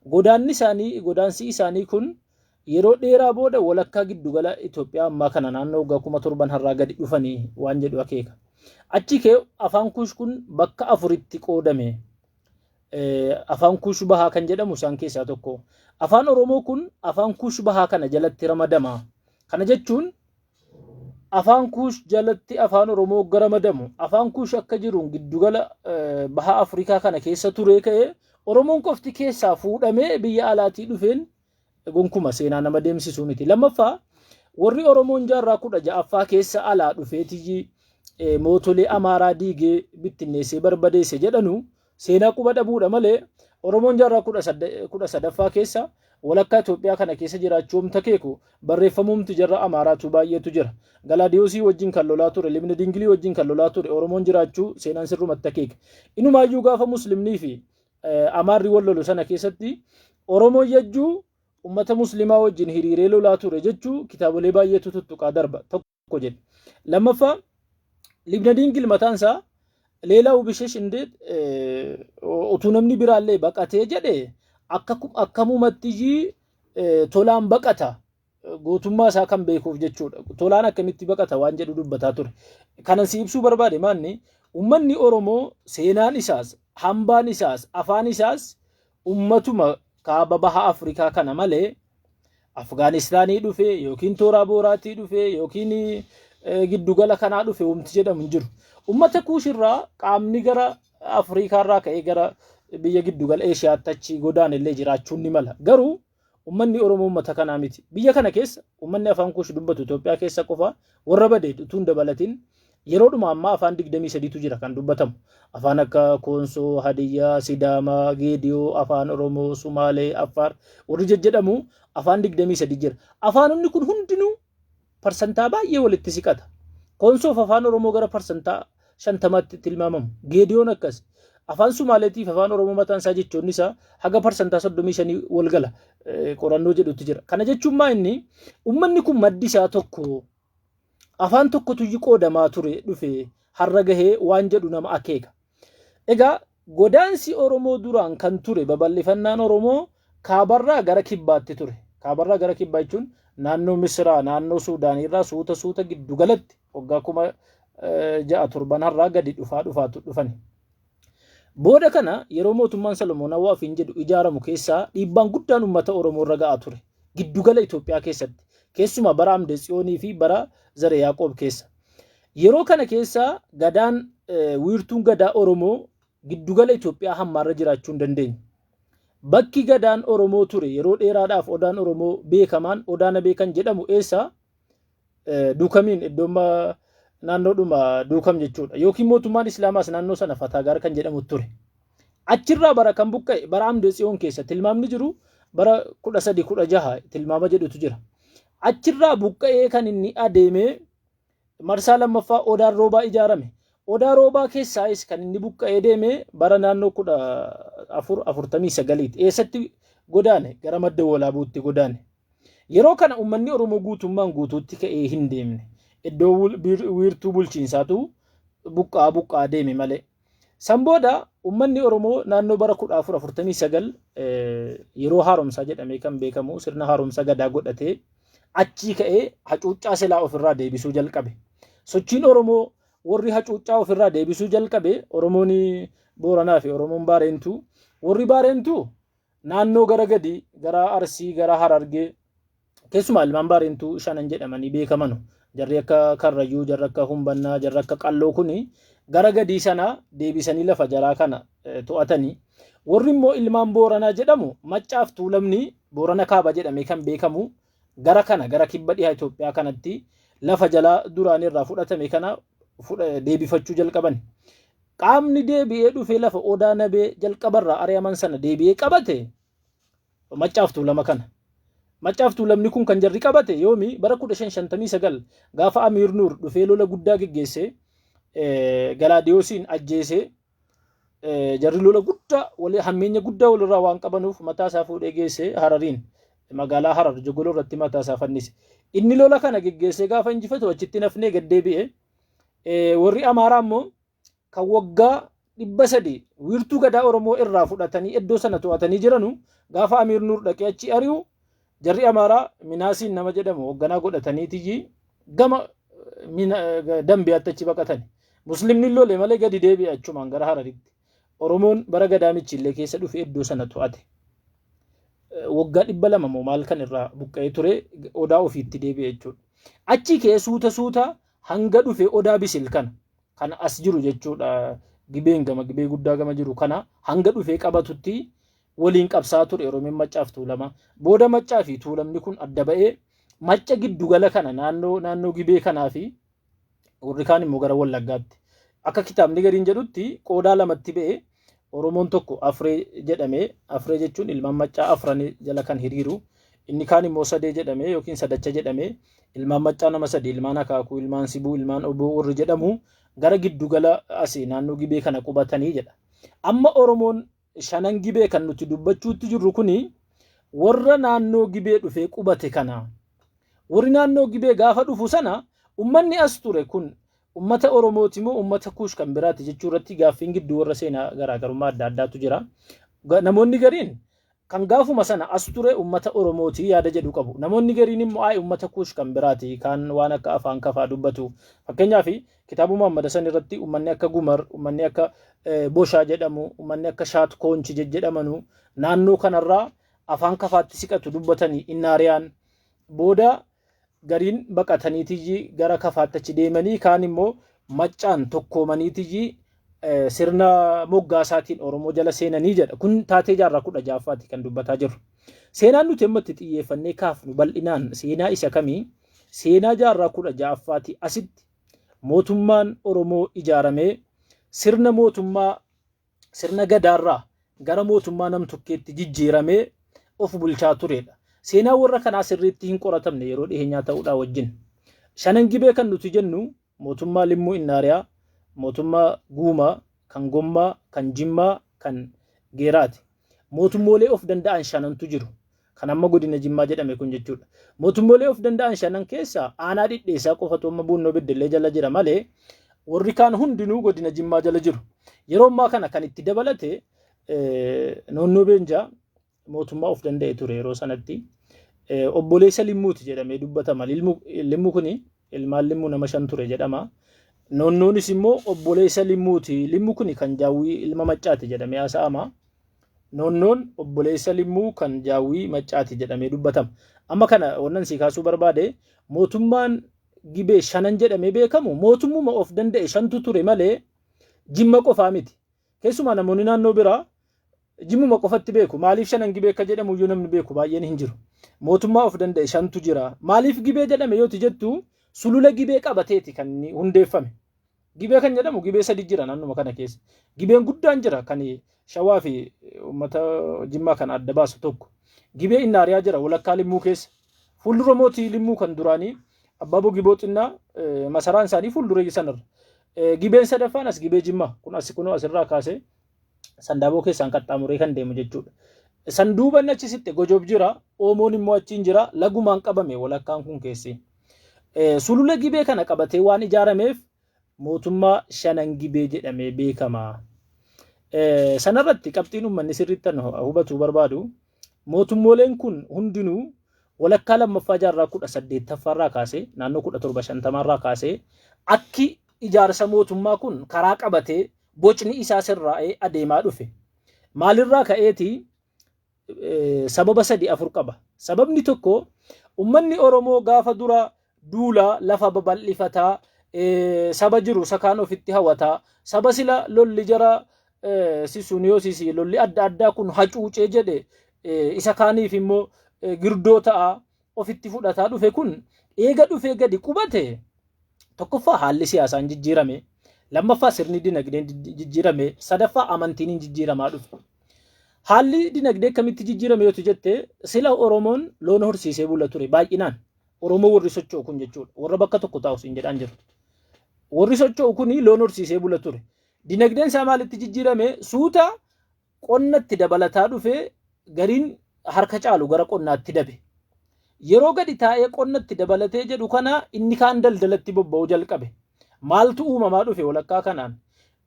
Godaanni isaanii godaansi isaanii kun yeroo dheeraa booda walakkaa giddugala Itoophiyaa ammaa kana naannoo waggaa 7000 har'aa gadi dhufanii waan jedhu akeeka. Achi kee afaan Kuush kun bakka afuritti qoodame. Afaan Kuush bahaa kan jedhamu isaan keessaa tokko. Afaan Oromoo kun afaan Kuush bahaa kana jalatti ramadama. Kana jechuun afaan Kuush jalatti afaan Oromoo gara ramadamu. Afaan Kuush akka jiruun giddugala baha Afrikaa kana keessa turee ka'ee Oromoon qofti keessaa fuudhamee biyya alaatii dhufeen gonkuma seenaa nama deemsisuu miti. Lammaffaa, warri Oromoon jaarraa 16ffaa keessa alaa dhufeetiyyi mootolee Amaaraa diigee bittinneessee barbadeesse jedhanu seenaa quba dhabuudha malee, Oromoon jaarraa 13ffaa keessa walakkaa Itoophiyaa kana keessa jiraachuu homta keeku barreeffamumti jarra Amaaraatu baay'eetu jira. Galaadiyoosii wajjin kan lolaa ture, Libna Dingilii wajjin kan lolaa ture Oromoon jiraachuu seenaan sirrumatti akeeka. Inumaayyuu gaafa Muslimnii fi Amaarri wal lolu sana keessatti Oromoon yajjuu ummata Muslimaa wajjin hiriiree lolaa ture jechuu kitaabolee baay'eetu tuttuqaa darba tokko jedhe. Lammaffaa, Libna Dingil mataan isaa Leelaa Ubishesh indeet utuu namni biraallee baqatee jedhe akkamumattiyyii tolaan baqata, gootummaa isaa kan beekuuf jechuudha. Tolaan akkamitti baqata waan jedhu dubbataa ture. Kanan si ibsuu barbaade maanni, uummanni Oromoo seenaan isaas, hambaan isaas, afaan isaas ummatuma kaaba baha Afrikaa kana malee Afgaanistaanii dhufe yookiin Tooraa Booraatii dhufe yookiin giddugala kanaa dhufe wanti jedhamu hin jiru. Ummata Kuushirraa qaamni gara Afrikaarraa ka'ee gara biyya giddugala Eeshiyaatti achi godaan illee jiraachuun ni mala. Garuu ummanni Oromoo ummata kanaa miti. Biyya kana keessa ummanni afaan Kuush dubbatu Itoophiyaa keessa qofa warra bade utuu hin dabalatin yeroodhuma ammaa afaan 23tu jira kan dubbatamu. Afaan akka Koonsoo, Hadiyyaa, Sidaamaa, Geediyoo, Afaan Oromoo, Sumaalee, Affaar warri jejjedhamu afaan 23 jira. Afaanonni kun hundinuu parsantaa baay'ee walitti siqata. Koonsoof Afaan Oromoo gara parsantaa 50tti tilmaamamu. Geediyoon akkas. Afaan Sumaaleetiif Afaan Oromoo mataan isaa jechoonni isaa haga parsantaa 35 wal gala qorannoo jedhutti jira. Kana jechuun maa inni, uummanni kun maddi isaa tokko, afaan tokkotu qoodamaa ture dhufe har'a gahee waan jedhu nama akeeka. Egaa godaansi Oromoo duraan kan ture, babal'ifannaan Oromoo kaabarraa gara kibbaatti ture. Kaabarraa gara kibbaa jechuun naannoo Misraa, naannoo Suudaaniirraa suuta suuta giddugalatti waggaa 6000 7n har'aa gadi dhufaa dhufaatu dhufani. Booda kana yeroo mootummaan Solomoonawaa ofiin jedhu ijaaramu keessaa dhiibbaan guddaan uummata Oromoo irra ga'aa ture. Giddugala Itoophiyaa keessatti. Keessumaa bara Amde Tsiyoonii fi bara Zare Yaaqoob keessa. Yeroo kana keessa gadaan, wiirtuun gadaa Oromoo giddugala Itoophiyaa hammaarra jiraachuu hin dandeenye. Bakki gadaan Oromoo ture yeroo dheeraadhaaf, odaan Oromoo beekamaan Odaa Nabee kan jedhamu eessa? Duukamiin iddoon naannoodhuma Duukam jechuudha. Yookiin mootummaan Islaamaas naannoo sana Fataagaar kan jedhamu ture. Achirraa bara kan buqqa'e bara Amde Tsiyoon keessa tilmaamni jiru bara 1316 tilmaama jedhutu jira. Achirraa buqqa'ee kan inni adeemee marsaa lammaffaa Odaan Roobaa ijaarame. Odaa Roobaa keessaayis kan inni buqqa'ee deeme bara naannoo 1449ti. Eessatti godaane? Gara Madda Walaabuutti godaane. Yeroo kana uummanni Oromoo guutummaan guutuutti ka'ee hin deemne. Iddoo wiirtuu bulchiinsaatu buqqa'aa buqqa'aa deeme malee. San booda uummanni Oromoo naannoo bara 1449 yeroo haaromsaa jedhamee kan beekamu sirna haaromsa gadaa godhatee achii ka'ee hacuuccaa silaa ofirraa deebisuu jalqabe. Sochiin Oromoo warri hacuuccaa ofirraa deebisuu jalqabe Oromoon Booranaa fi Oromoon Baareentuu. Warri Baareentuu naannoo gara gadi gara Arsii, gara Harargee, keessumaa ilmaan Baareentuu shanan jedhamanii beekamanu. Jarri akka Karrayyuu, jarri akka Humbannaa, jarri akka Qalloo kuni gara gadii sana deebisanii lafa jaraa kana to'atanii. Warri immoo ilmaan Booranaa jedhamu Maccaaf Tuulamni Boorana Kaaba jedhamee kan beekamu gara kana gara kibba dhiha Itoophiyaa kanatti lafa jalaa duraan irraa fudhatame kana deebifachuu jalqaban. Qaamni deebi'ee dhufee lafa Odaa Nabee jalqabarraa ari'aman sana deebi'ee qabate Maccaaf Tuulama kana. Maccaaf Tuulamni kun kan jarri qabate yoomi? Bara 1559 gaafa Amiir Nuur dhufee lola guddaa geggeesse, Galaadiyoosiin ajjeese, jarri lola guddaa hammeenya guddaa walirraa waan qabanuuf mataa isaa fuudhee geesse Harariin, magaalaa Harar Jogoloo irratti mataa isaa fannise. Inni lola kana geggeessee gaafa injifatu achitti nafnee gad deebi'e. Warri Amaaraa immoo kan waggaa 300 wiirtuu gadaa Oromoo irraa fudhatanii iddoo sana to'atanii jiranu gaafa Amiir Nuur dhaqee achi ari'u jarri Amaaraa Minaasiin nama jedhamu hoogganaa godhataniitiyyi gama Dambiyaatti achi baqatan. Muslimni lole malee gadi deebi'e achumaan gara Hararitti. Oromoon bara gadaa Michiillee keessa dhufe iddoo sana to'ate. Waggaa 200 moo maal kan irraa buqqa'ee ture odaa ofiitti deebi'e jechuudha. Achi ka'ee suuta suuta hanga dhufe Odaa Bisil kana kan as jiru jechuudha. Gibeen gama Gibee guddaa gama jiru kana hanga dhufee qabatutti waliin qabsaa ture Oromiin Maccaa fi Tuulama. Booda Maccaa fi Tuulamni kun adda ba'ee Macca giddugala kana naannoo Gibee kanaa fi warri kaan immoo gara Wallaggaatti. Akka kitaabni gariin jedhutti qoodaa lamatti ba'ee Oromoon tokko Afree jedhamee, Afree jechuun ilmaan Maccaa afran jala kan hiriiru, inni kaan immoo Sadee jedhamee yookiin Sadacha jedhamee ilmaan Maccaa nama sadi, ilmaan Akaakuu, ilmaan Sibuu, ilmaan Oboo warri jedhamu gara giddugala asii naannoo Gibee kana qubatanii jedha. Amma Oromoon shanan Gibee kan nuti dubbachuutti jirru kuni warra naannoo Gibee dhufee qubate kana. Warri naannoo Gibee gaafa dhufu sana ummanni as ture kun ummata Oromooti moo ummata Kuush kan biraati jechuu irratti gaaffiin gidduu warra seenaa garaagarummaa adda addaatu jira. Namoonni gariin kan gaafuma sana as ture ummata Oromooti yaada jedhu qabu. Namoonni gariin immoo ayi ummata Kuush kan biraati kan waan akka afaan kafaa dubbatu. Fakkeenyaaf kitaaba Muhammad Hasan irratti ummanni akka Gumar, ummanni akka Boshaa jedhamu, ummanni akka Shaat Koonchi jedhamanu naannoo kanarraa afaan kafaatti siqatu dubbatanii Innaariyaan booda gariin baqataniitiyyi gara kafaatti achi deemanii kaan immoo Maccaan tokkoomaniitiyyi sirna moggaasaatiin Oromoo jala seenanii jedha. Kun taatee jaarraa 16ffaati kan dubbataa jirru. Seenaan nuti amma itti xiyyeeffannee kaafnu bal'inaan seenaa isa kamii? Seenaa jaarraa 16ffaati asitti mootummaan Oromoo ijaaramee sirna mootummaa sirna Gadaarraa gara mootummaa nam-tokkeetti jijjiiramee of bulchaa turedha. Seenaan warra kanaa sirriitti hin qoratamne yeroo dhiheenyaa ta'uudhaa wajjin. Shanan Gibee kan nuti jennu mootummaa Limmuu Innaariyaa, mootummaa Guumaa, kan Gommaa, kan Jimmaa, kan Geeraati. Mootummoolee of danda'an shanantu jiru. Kan amma godina Jimmaa jedhame kun jechuudha. Mootummoolee of danda'an shanan keessaa aanaa Dhidheessaa qofatu amma Buunnoo Beddellee jala jira malee warri kaan hundinuu godina Jimmaa jala jiru. Yeroo ammaa kana kan itti dabalate Noonnoo Beenjaa mootummaa of danda'e ture yeroo sanatti. Obboleessa Limmuuti jedhamee dubbatama. Limmu kuni ilmaan Limmuu nama 5 ture jedhama. Noonnoonis immoo obboleessa Limmuuti. Limmu kuni kan Jaawwii ilma Maccaati jedhamee haasa'ama. Noonnoon obboleessa Limmuu kan Jaawwii Maccaati jedhamee dubbatama. Amma kana wannan sii kaasuu barbaade mootummaan Gibee shanan jedhamee beekamu mootummuma of danda'e shantu ture malee Jimma qofaa miti. Keessumaa namoonni naannoo biraa Jimmuma qofatti beeku. Maaliif shanan Gibee akka jedhamu iyyuu namni beeku baay'een hin jiru. Mootummaa of danda'e shantu jira. Maaliif Gibee jedhame yooti jettu sulula Gibee qabateeti kan inni hundeeffame. Gibee kan jedhamu Gibee sadi jira naannuma kana keessa. Gibeen guddaan jira kan Shawaa fi uummata Jimmaa kan adda baasu tokko. Gibee Innaariyaa jira walakkaa Limmuu keessa. Fuuldura mootii Limmuu kan duraanii Abbaa Bogiboo xinnaa masaraan isaanii fuuldura sanarra. Gibeen sadaffaan as Gibee Jimmaa kun as kunoo asirraa kaasee Sandaaboo keessaan qaxxaamuree kan deemu jechuudha. San duuba inni achi sitte Gojob jira, Oomoon immoo achiin jira, lagumaan qabame walakkaan kun keessi. Sulula Gibee kana qabatee waan ijaarameef mootummaa Shanan Gibee jedhamee beekama. Sanarratti qabxiin uummanni sirriitti kan hubatuu barbaadu mootummooleen kun hundinuu walakkaa lammaffaa jaarraa 18ffaarraa kaasee naannoo 1750rraa kaasee akki ijaarsa mootummaa kun karaa qabatee bocni isaa sirraa'ee adeemaa dhufe. Maalirraa ka'eeti sababa sadi afur qaba. Sababni tokko ummanni Oromoo gaafa dura duula lafa babal'ifataa saba jiru isa kaan ofitti hawataa saba sila lolli jara sisuuniyoosisi lolli adda addaa kun hacuucee jedhe isa kaaniif immoo girdoo ta'a ofitti fudhataa dhufe kun eega dhufee gadi qubate tokkoffaa haalli siyaasaan jijjiirame, lammaffaa sirni dinagdeen jijjiirame, sadaffaa amantiin hin jijjiiramaa dhufe. Haalli dinagdee akkamitti jijjiirame yoo jette sila Oromoon loon horsiisee bula ture baay'inaan. Oromoo warri socho'u kun jechuudha. Warra bakka tokko taa'us hin jedhaan jiru. Warri socho'u kun loon horsiisee bula ture. Dinagdeen isaa maalitti jijjiirame? Suuta qonnatti dabalataa dhufe gariin harka caalu gara qonnaatti dabe. Yeroo gadi taa'ee qonnatti dabalatee jedhu kana inni kaan daldalatti bobba'uu jalqabe. Maaltu uumamaa dhufe walakkaa kanaan?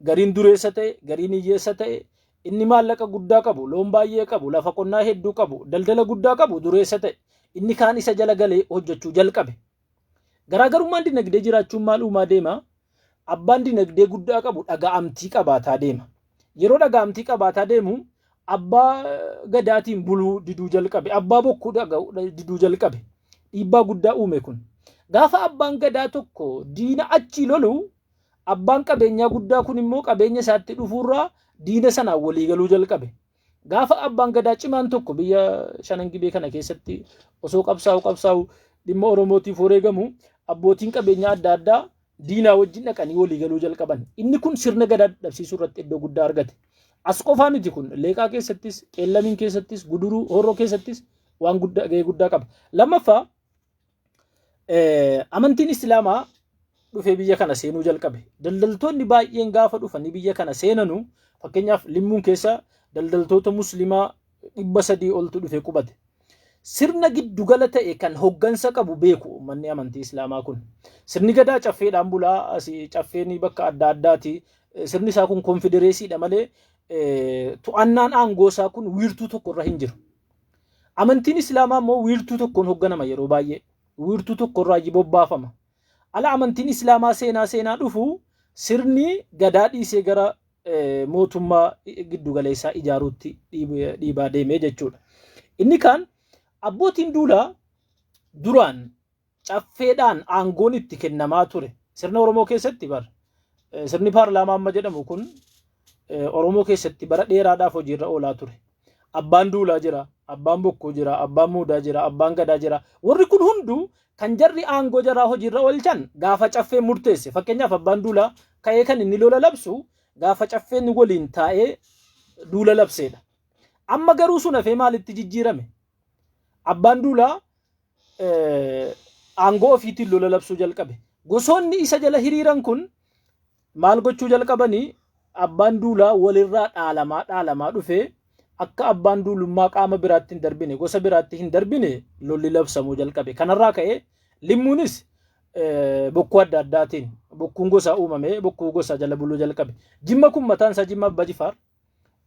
Gariin dureessa ta'e, gariin hiyyeessa ta'e, inni maallaqa guddaa qabu, loon baay'ee qabu, lafa qonnaa hedduu qabu, daldala guddaa qabu dureessa ta'e. Inni kaan isa jala galee hojjechuu jalqabe. Garaagarummaan dinagdee jiraachuun maal uumaa deema? Abbaan dinagdee guddaa qabu dhaga'amtii qabaataa deema. Yeroo dhaga'amtii qabaataa deemu abbaa gadaatiin buluu diduu jalqabe. Abbaa bokkuu diduu jalqabe. Dhiibbaa guddaa uume kun. Gaafa abbaan gadaa tokko diina achii lolu Abbaan qabeenyaa guddaa kun immoo qabeenya isaatti dhufuurraa diina sanaan walii galuu jalqabe. Gaafa abbaan gadaa cimaan tokko biyya Shanan Gibee kana keessatti osoo qabsaa'u qabsaa'u dhimma Oromootiif wareegamu, abbootiin qabeenyaa adda addaa diinaa wajjin dhaqanii walii galuu jalqaban. Inni kun sirna gadaa dadhabsiisuu irratti iddoo guddaa argate. As qofaa miti kun, Leeqaa keessattis, Qeellamiin keessattis, Guduruu, Horroo keessattis waan guddaa gahee guddaa qaba. Lammaffaa, amantiin Islaamaa dhufee biyya kana seenuu jalqabe. Daldaltoonni baay'een gaafa dhufanii biyya kana seenanu, fakkeenyaaf Limmuun keessa daldaltoota Muslimaa 300 oltu dhufee qubate. Sirna giddugala ta'e kan hoggansa qabu beeku uummanni amantii Islaamaa kun. Sirni gadaa caffeedhaan bulaa, asii caffeen bakka adda addaati. Sirni isaa kun konfedereesiidha malee to'annaan aangoo isaa kun wiirtuu tokko irra hin jiru. Amantiin Islaamaa immoo wiirtuu tokkoon hogganama yeroo baay'ee. Wiirtuu tokko irraa bobbaafama. Ala amantiin Islaamaa seenaa seenaa dhufu sirni gadaa dhiisee gara mootummaa giddugaleessaa ijaaruutti dhiibaa deemee jechuudha. Inni kaan, abbootiin duulaa duraan caffeedhaan aangoon itti kennamaa ture. Sirna Oromoo keessatti bara sirni paarlaamaa amma jedhamu kun Oromoo keessatti bara dheeraadhaaf hojiirra oolaa ture. Abbaan duulaa jira, abbaan bokkuu jira, abbaan muudaa jira, abbaan gadaa jira. Warri kun hunduu kan jarri aangoo jaraa hojiirra oolchan gaafa caffeen murteesse. Fakkeenyaaf abbaan duulaa ka'ee kan inni lola labsu gaafa caffeen waliin taa'ee duula labseedha. Amma garuu sun hafee maalitti jijjiirame? Abbaan duulaa aangoo ofiitiin lola labsuu jalqabe. Gosoonni isa jala hiriiran kun maal gochuu jalqabanii? Abbaan duulaa walirraa dhaalamaa dhaalamaa dhufee akka abbaan duulummaa qaama biraatti hin darbine, gosa biraatti hin darbine lolli labsamuu jalqabe. Kanarraa ka'ee Limmuunis bokkuu adda addaatiin bokkuun gosaa uumamee bokkuu gosaa jala buluu jalqabe. Jimma kun mataan isaa Jimma Abbaa Jifaar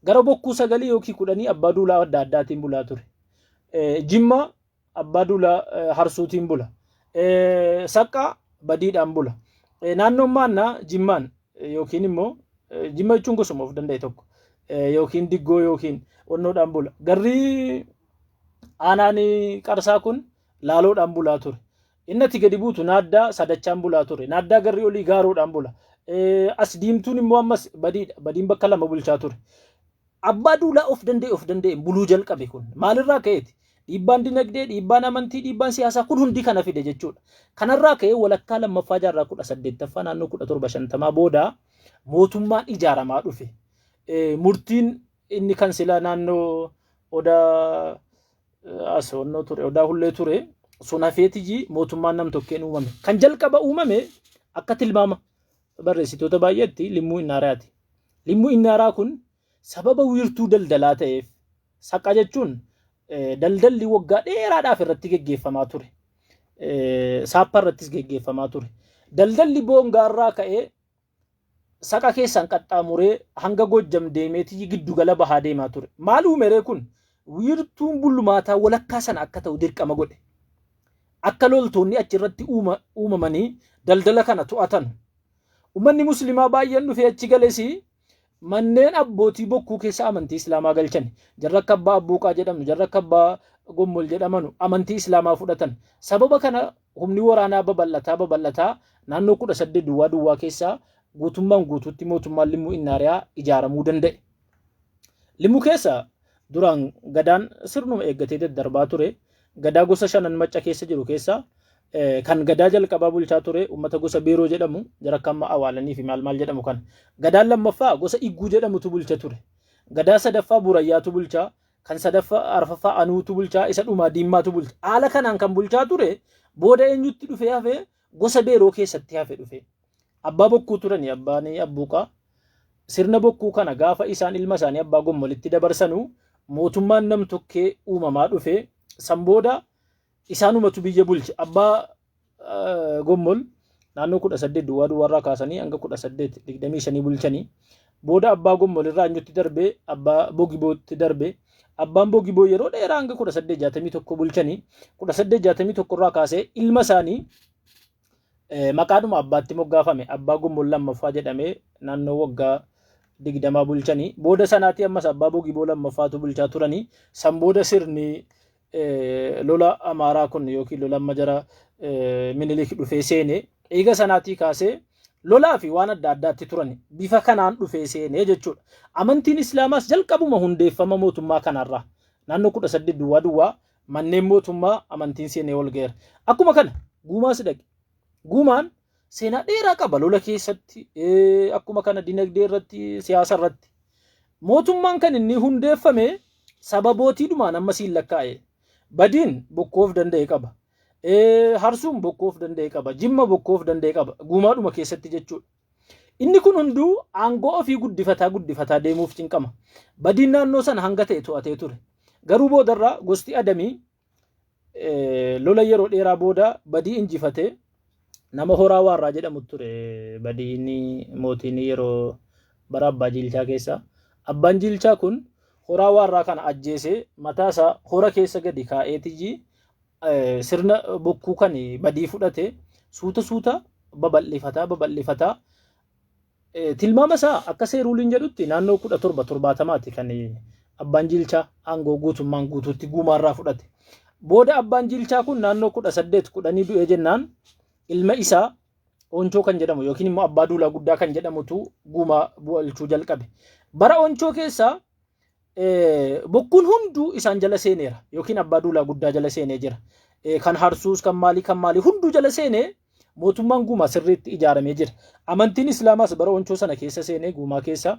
gara bokkuu 9 yookiin 10 abbaa duulaa adda addaatiin bulaa ture. Jimma abbaa duulaa Harsuutiin bula. Saqqaa Badiidhaan bula. Naannoon Maannaa Jimmaan yookiin immoo Jimma jechuun gosuma of danda'e tokko yookiin Diggoo yookiin Onnoodhaan bula. Garri aanaan Qarsaa kun Laaloodhaan bulaa ture. Inni ati gadi buutu Naaddaa Sadachaan bulaa ture. Naaddaa garri olii Gaaroodhaan bula. As Diimtuun immoo ammas Badiidha. Badiin bakka lama bulchaa ture. Abbaa duulaa of danda'e of danda'e buluu jalqabe kun. Maalirraa ka'eeti? Dhiibbaan dinagdee, dhiibbaan amantii, dhiibbaan siyaasaa kun hundi kana fide jechuudha. Kanarraa ka'ee walakkaa lammaffaa jaarraa 18ffaa naannoo 1750 booda mootummaan ijaaramaa dhufe. Murtiin inni kan sila naannoo Odaa as onnoo ture, Odaa Hullee ture, sun hafeetiyyi mootummaan nam tokkeen uumame. Kan jalqaba uumame akka tilmaama barreessitoota baay'eetti Limmuu Innaaraati. Limmuu Innaaraa kun sababa wiirtuu daldalaa ta'eef, Saqa jechuun daldalli waggaa dheeraadhaaf irratti geggeeffamaa ture. Saappaa irrattis geggeeffamaa ture. Daldalli Boongaarraa ka'ee Saqa keessaan qaxxaamuree hanga Goojjam deemeetii giddugala bahaa deemaa ture. Maal uumeree kun? Wiirtuun bulmaataa walakkaa sana akka ta'u dirqama godhe. Akka loltoonni achirratti uumamanii daldala kana to'atan. Uummanni Musliimaa baay'een dhufee achi gales manneen abbootii bokkuu keessa amantii Islaamaa galchan. Jarra akka abbaa Abbuuqaa jedhamu, jarra akka abbaa Gommol jedhamanu amantii Islaamaa fudhatan. Sababa kana humni waraanaa babal'ataa babal'ataa naannoo 18 duwwaa duwwaa keessaa guutummaan guutuutti mootummaan Limmuu Innaariyaa ijaaramuu danda'e. Limmuu keessa duraan gadaan sirnuma eeggatee daddarbaa ture. Gadaa gosa shanan Macca keessa jiru keessaa kan gadaa jalqabaa bulchaa ture uummata gosa Beeroo jedhamu, jara akka amma Awaalanii fi maal maal jedhamu kan. Gadaan lammaffaa gosa Igguu jedhamutu bulcha ture. Gadaa sadaffaa Burayyaatu bulchaa, kan sadaffaa arfaffaa Anuutu bulchaa, isa dhumaa Diimmaatu bulcha. Haala kanaan kan bulchaa ture booda eenyutti dhufee hafe? Gosa Beeroo keessatti hafe dhufe. Abbaa Bokkuu turani abbaan Abbuuqaa. Sirna bokkuu kana gaafa isaan ilma isaanii abbaa Gommolitti dabarsanu mootummaan nam tokkee uumamaa dhufe. San booda isaanumatu biyya bulche. Abbaa Gommol naannoo 18 duwwaa duwwaarraa kaasanii hanga 1825 bulchanii. Booda abbaa Gommol irraa eenyutti darbe? Abbaa Bogibootti darbe. Abbaan Bogiboo yeroo dheeraa hanga 1861 bulchanii, 1861 irraa kaasee ilma isaanii maqaadhuma abbaatti moggaafame abbaa Gommol lammaffaa jedhamee naannoo waggaa 20 bulchanii. Booda sanaatii ammas abbaa Bogiboo lammaffaatu bulchaa turanii. San booda sirni lola Amaaraa kun yookiin lola amma jara Minilik dhufee seene. Eega sanaatii kaasee Lolaa fi waan adda addaatti turan bifa kanaan dhufee seenee jechuudha. Amantiin Islaamaas jalqabuma hundeeffama mootummaa kanarraa naannoo 18 duwwaa duwwaa manneen mootummaa amantiin seenee ol ga'eera. Akkuma kana Guumaas dhaqe. Guumaan seenaa dheeraa qaba lola keessatti, akkuma kana dinagdee irratti, siyaasa irratti. Mootummaan kan inni hundeeffame sababootiidhumaan amma siin lakkaa'e. Badiin bokkoof danda'e qaba. Harsuun bokkoof danda'e qaba. Jimma bokkoof danda'e qaba. Guumaadhuma keessatti jechuudha. Inni kun hunduu aangoo ofii guddifataa guddifataa deemuuf cinqama. Badiin naannoo sana hanga ta'e to'atee ture. Garuu boodarraa gosti Adamii lola yeroo dheeraa booda Badii injifatee, nama Horaa Waarraa jedhamu ture Badiin mootiin yeroo bara Abbaa Jiilchaa keessa. Abbaan Jiilchaa kun Horaa Waarraa kana ajjeesee mataa isaa hora keessa gadi kaa'eetiyyi sirna bokkuu kan Badii fudhate, suuta suuta babal'ifataa babal'ifataa, tilmaama isaa akka seeruuliin jedhutti naannoo 1770ti kan Abbaan Jiilchaa aangoo guutummaan guutuutti Guumaarraa fudhate. Booda Abbaan Jiilchaa kun naannoo 1810 du'ee jennaan ilma isaa Onchoo kan jedhamu yookiin immoo Abbaa Duulaa Guddaa kan jedhamutu Guumaa bulchuu jalqabe. Bara Onchoo keessaa bokkuun hunduu isaan jala seeneera yookiin Abbaa Duulaa Guddaa jala seenee jira. Kan Harsuus, kan maalii kan maalii hunduu jala seenee mootummaan Guumaa sirriitti ijaaramee jira. Amantiin Islaamaas bara Onchoo sana keessa seenee Guumaa keessa.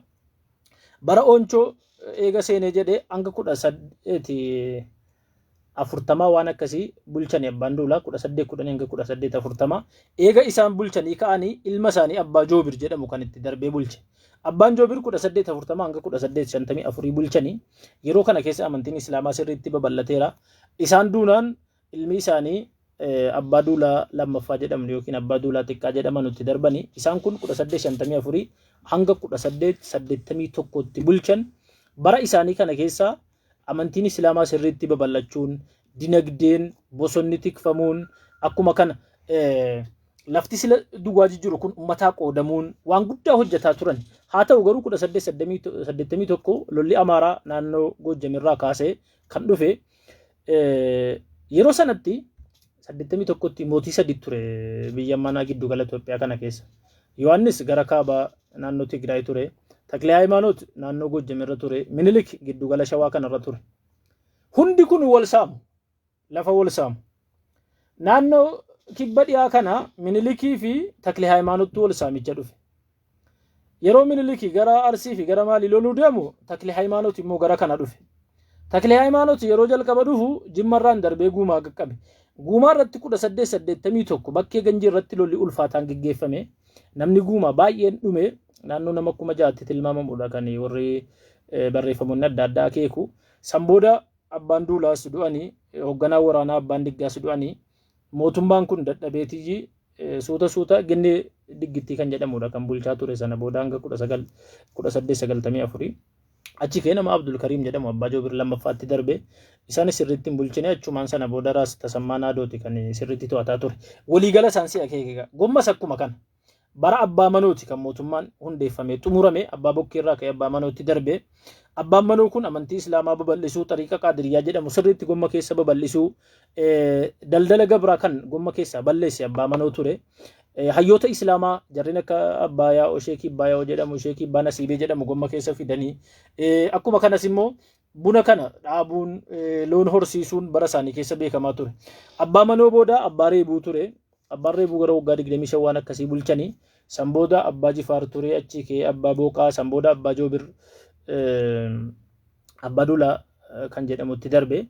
Bara Onchoo eega seenee jedhee hanga 1840 waan akkasii bulchanii Abbaan Duulaa 1810 hanga 1840. Eega isaan bulchanii ka'anii ilma isaanii Abbaa Joobir jedhamu kan itti darbee bulche. Abbaan Joobir 1840 hanga 1854 bulchanii, yeroo kana keessa amantiin Islaamaa sirriitti babal'ateera. Isaan duunaan ilmi isaanii Abbaa Duulaa lammaffaa jedhamu yookiin Abbaa Duulaa xiqqaa jedhaman itti darbanii, isaan kun 1854 hanga 1881tti bulchan. Bara isaanii kana keessa amantiin Islaamaa sirriitti babal'achuun, dinagdeen, bosonni tikfamuun, akkuma kana lafti sila duwwaa jijjiiru kun ummataa qoodamuun waan guddaa hojjetaa turan. Haa ta'u garuu 1881 lolli Amaaraa naannoo Goojjamirraa kaasee kan dhufe, yeroo sanatti 81tti mootii sadi ture biyya manaa giddugala Itoophiyaa kana keessa. Yohaannis gara kaabaa naannoo Tigraay ture. Taklee Hayimaanoot naannoo Goojjamirra ture. Minilik giddugala Shawaa kanarra ture. Hundi kun wal saamu. Lafa wal saamu. Naannoo kibba dhiyaa kana Minilikii fi Taklee Hayimaanoottu wal saamicha dhufe. Yeroo Minilikii gara Arsii fi gara maalii loluu deemu Takle Hayimaanoot immoo gara kana dhufe. Takle Hayimaanoot yeroo jalqaba dhufu Jimmarraan darbee Guumaa qaqqabe. Guumaa irratti 1881 bakkee Ganjii irratti lolli ulfaataan geggeeffame. Namni Guumaa baay'een dhume, naannoo nama 6,000tti tilmaamamudha kan warri barreeffamoonni adda addaa akeeku. San booda Abbaan Duulaas du'anii, hoogganaan waraanaa Abbaan Diggaas du'anii, mootummaan kun dadhabeetiyyi suuta suuta Ginnee Diggittii kan jedhamudha kan bulchaa ture sana booda hanga 1894. Achi kee nama Abdul Kariim jedhamu Abbaa Joobir lammaffaatti darbe. Isaanis sirriitti hin bulchine, achumaan sana booda Raas Tasammaa Naadooti kan sirriitti to'ataa ture. Waliigala isaan si akeeke gommas akkuma kana. Bara Abbaa Manooti kan mootummaan hundeeffame xumurame, Abbaa Bokkeerraa ka'ee Abbaa Manootti darbe. Abbaan Manoo kun amantii Islaamaa babal'isuu, xariiqa Qaadiriyyaa jedhamu sirriitti gomma keessa babal'isuu, daldala gabraa kan gomma keessaa balleesse Abbaa Manoo ture. Hayyoota Islaamaa jarreen akka Abbaa Yaa'oo, Sheekii Abbaa Yaa'oo jedhamu, Sheekii Abbaa Nasiibee jedhamu gomma keessa fidanii, akkuma kanas immoo buna kana dhaabuun, loon horsiisuun bara isaanii keessa beekamaa ture. Abbaa Manoo booda Abbaa Reebuu ture. Abbaan Reebuu gara waggaa 25 waan akkasii bulchanii, san booda Abbaa Jifaar ture, achii ka'ee Abbaa Booqaa, san booda Abbaa Joobir, Abbaa Duulaa kan jedhamutti darbe.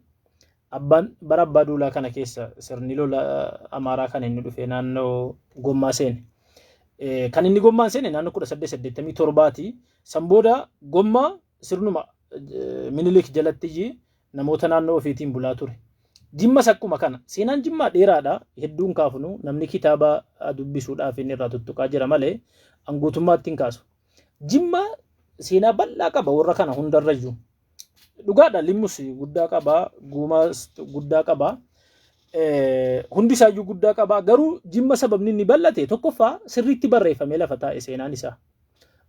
Abbaan bara Abbaa Duulaa kana keessa sirni lola Amaaraa kan inni dhufe naannoo Gommaa seene. Kan inni Gommaan seene naannoo 1887ti. San booda Gommaa sirnuma Minilik jalatti namoota naannoo ofiitiin bulaa ture. Jimmas akkuma kana. Seenaan Jimmaa dheeraadha. Hedduun kaafnu, namni kitaaba dubbisuudhaaf inni irraa tuttuqaa jira malee an guutummaatti hin kaasu. Jimma seenaa bal'aa qaba warra kana hundarrayyuu. Dhugaadha, Limmus guddaa qaba, Guumaas guddaa qaba. Hundi isaayyuu guddaa qaba. Garuu Jimma sababni inni bal'ate tokkoffaa sirriitti barreeffamee lafa taa'e seenaan isaa.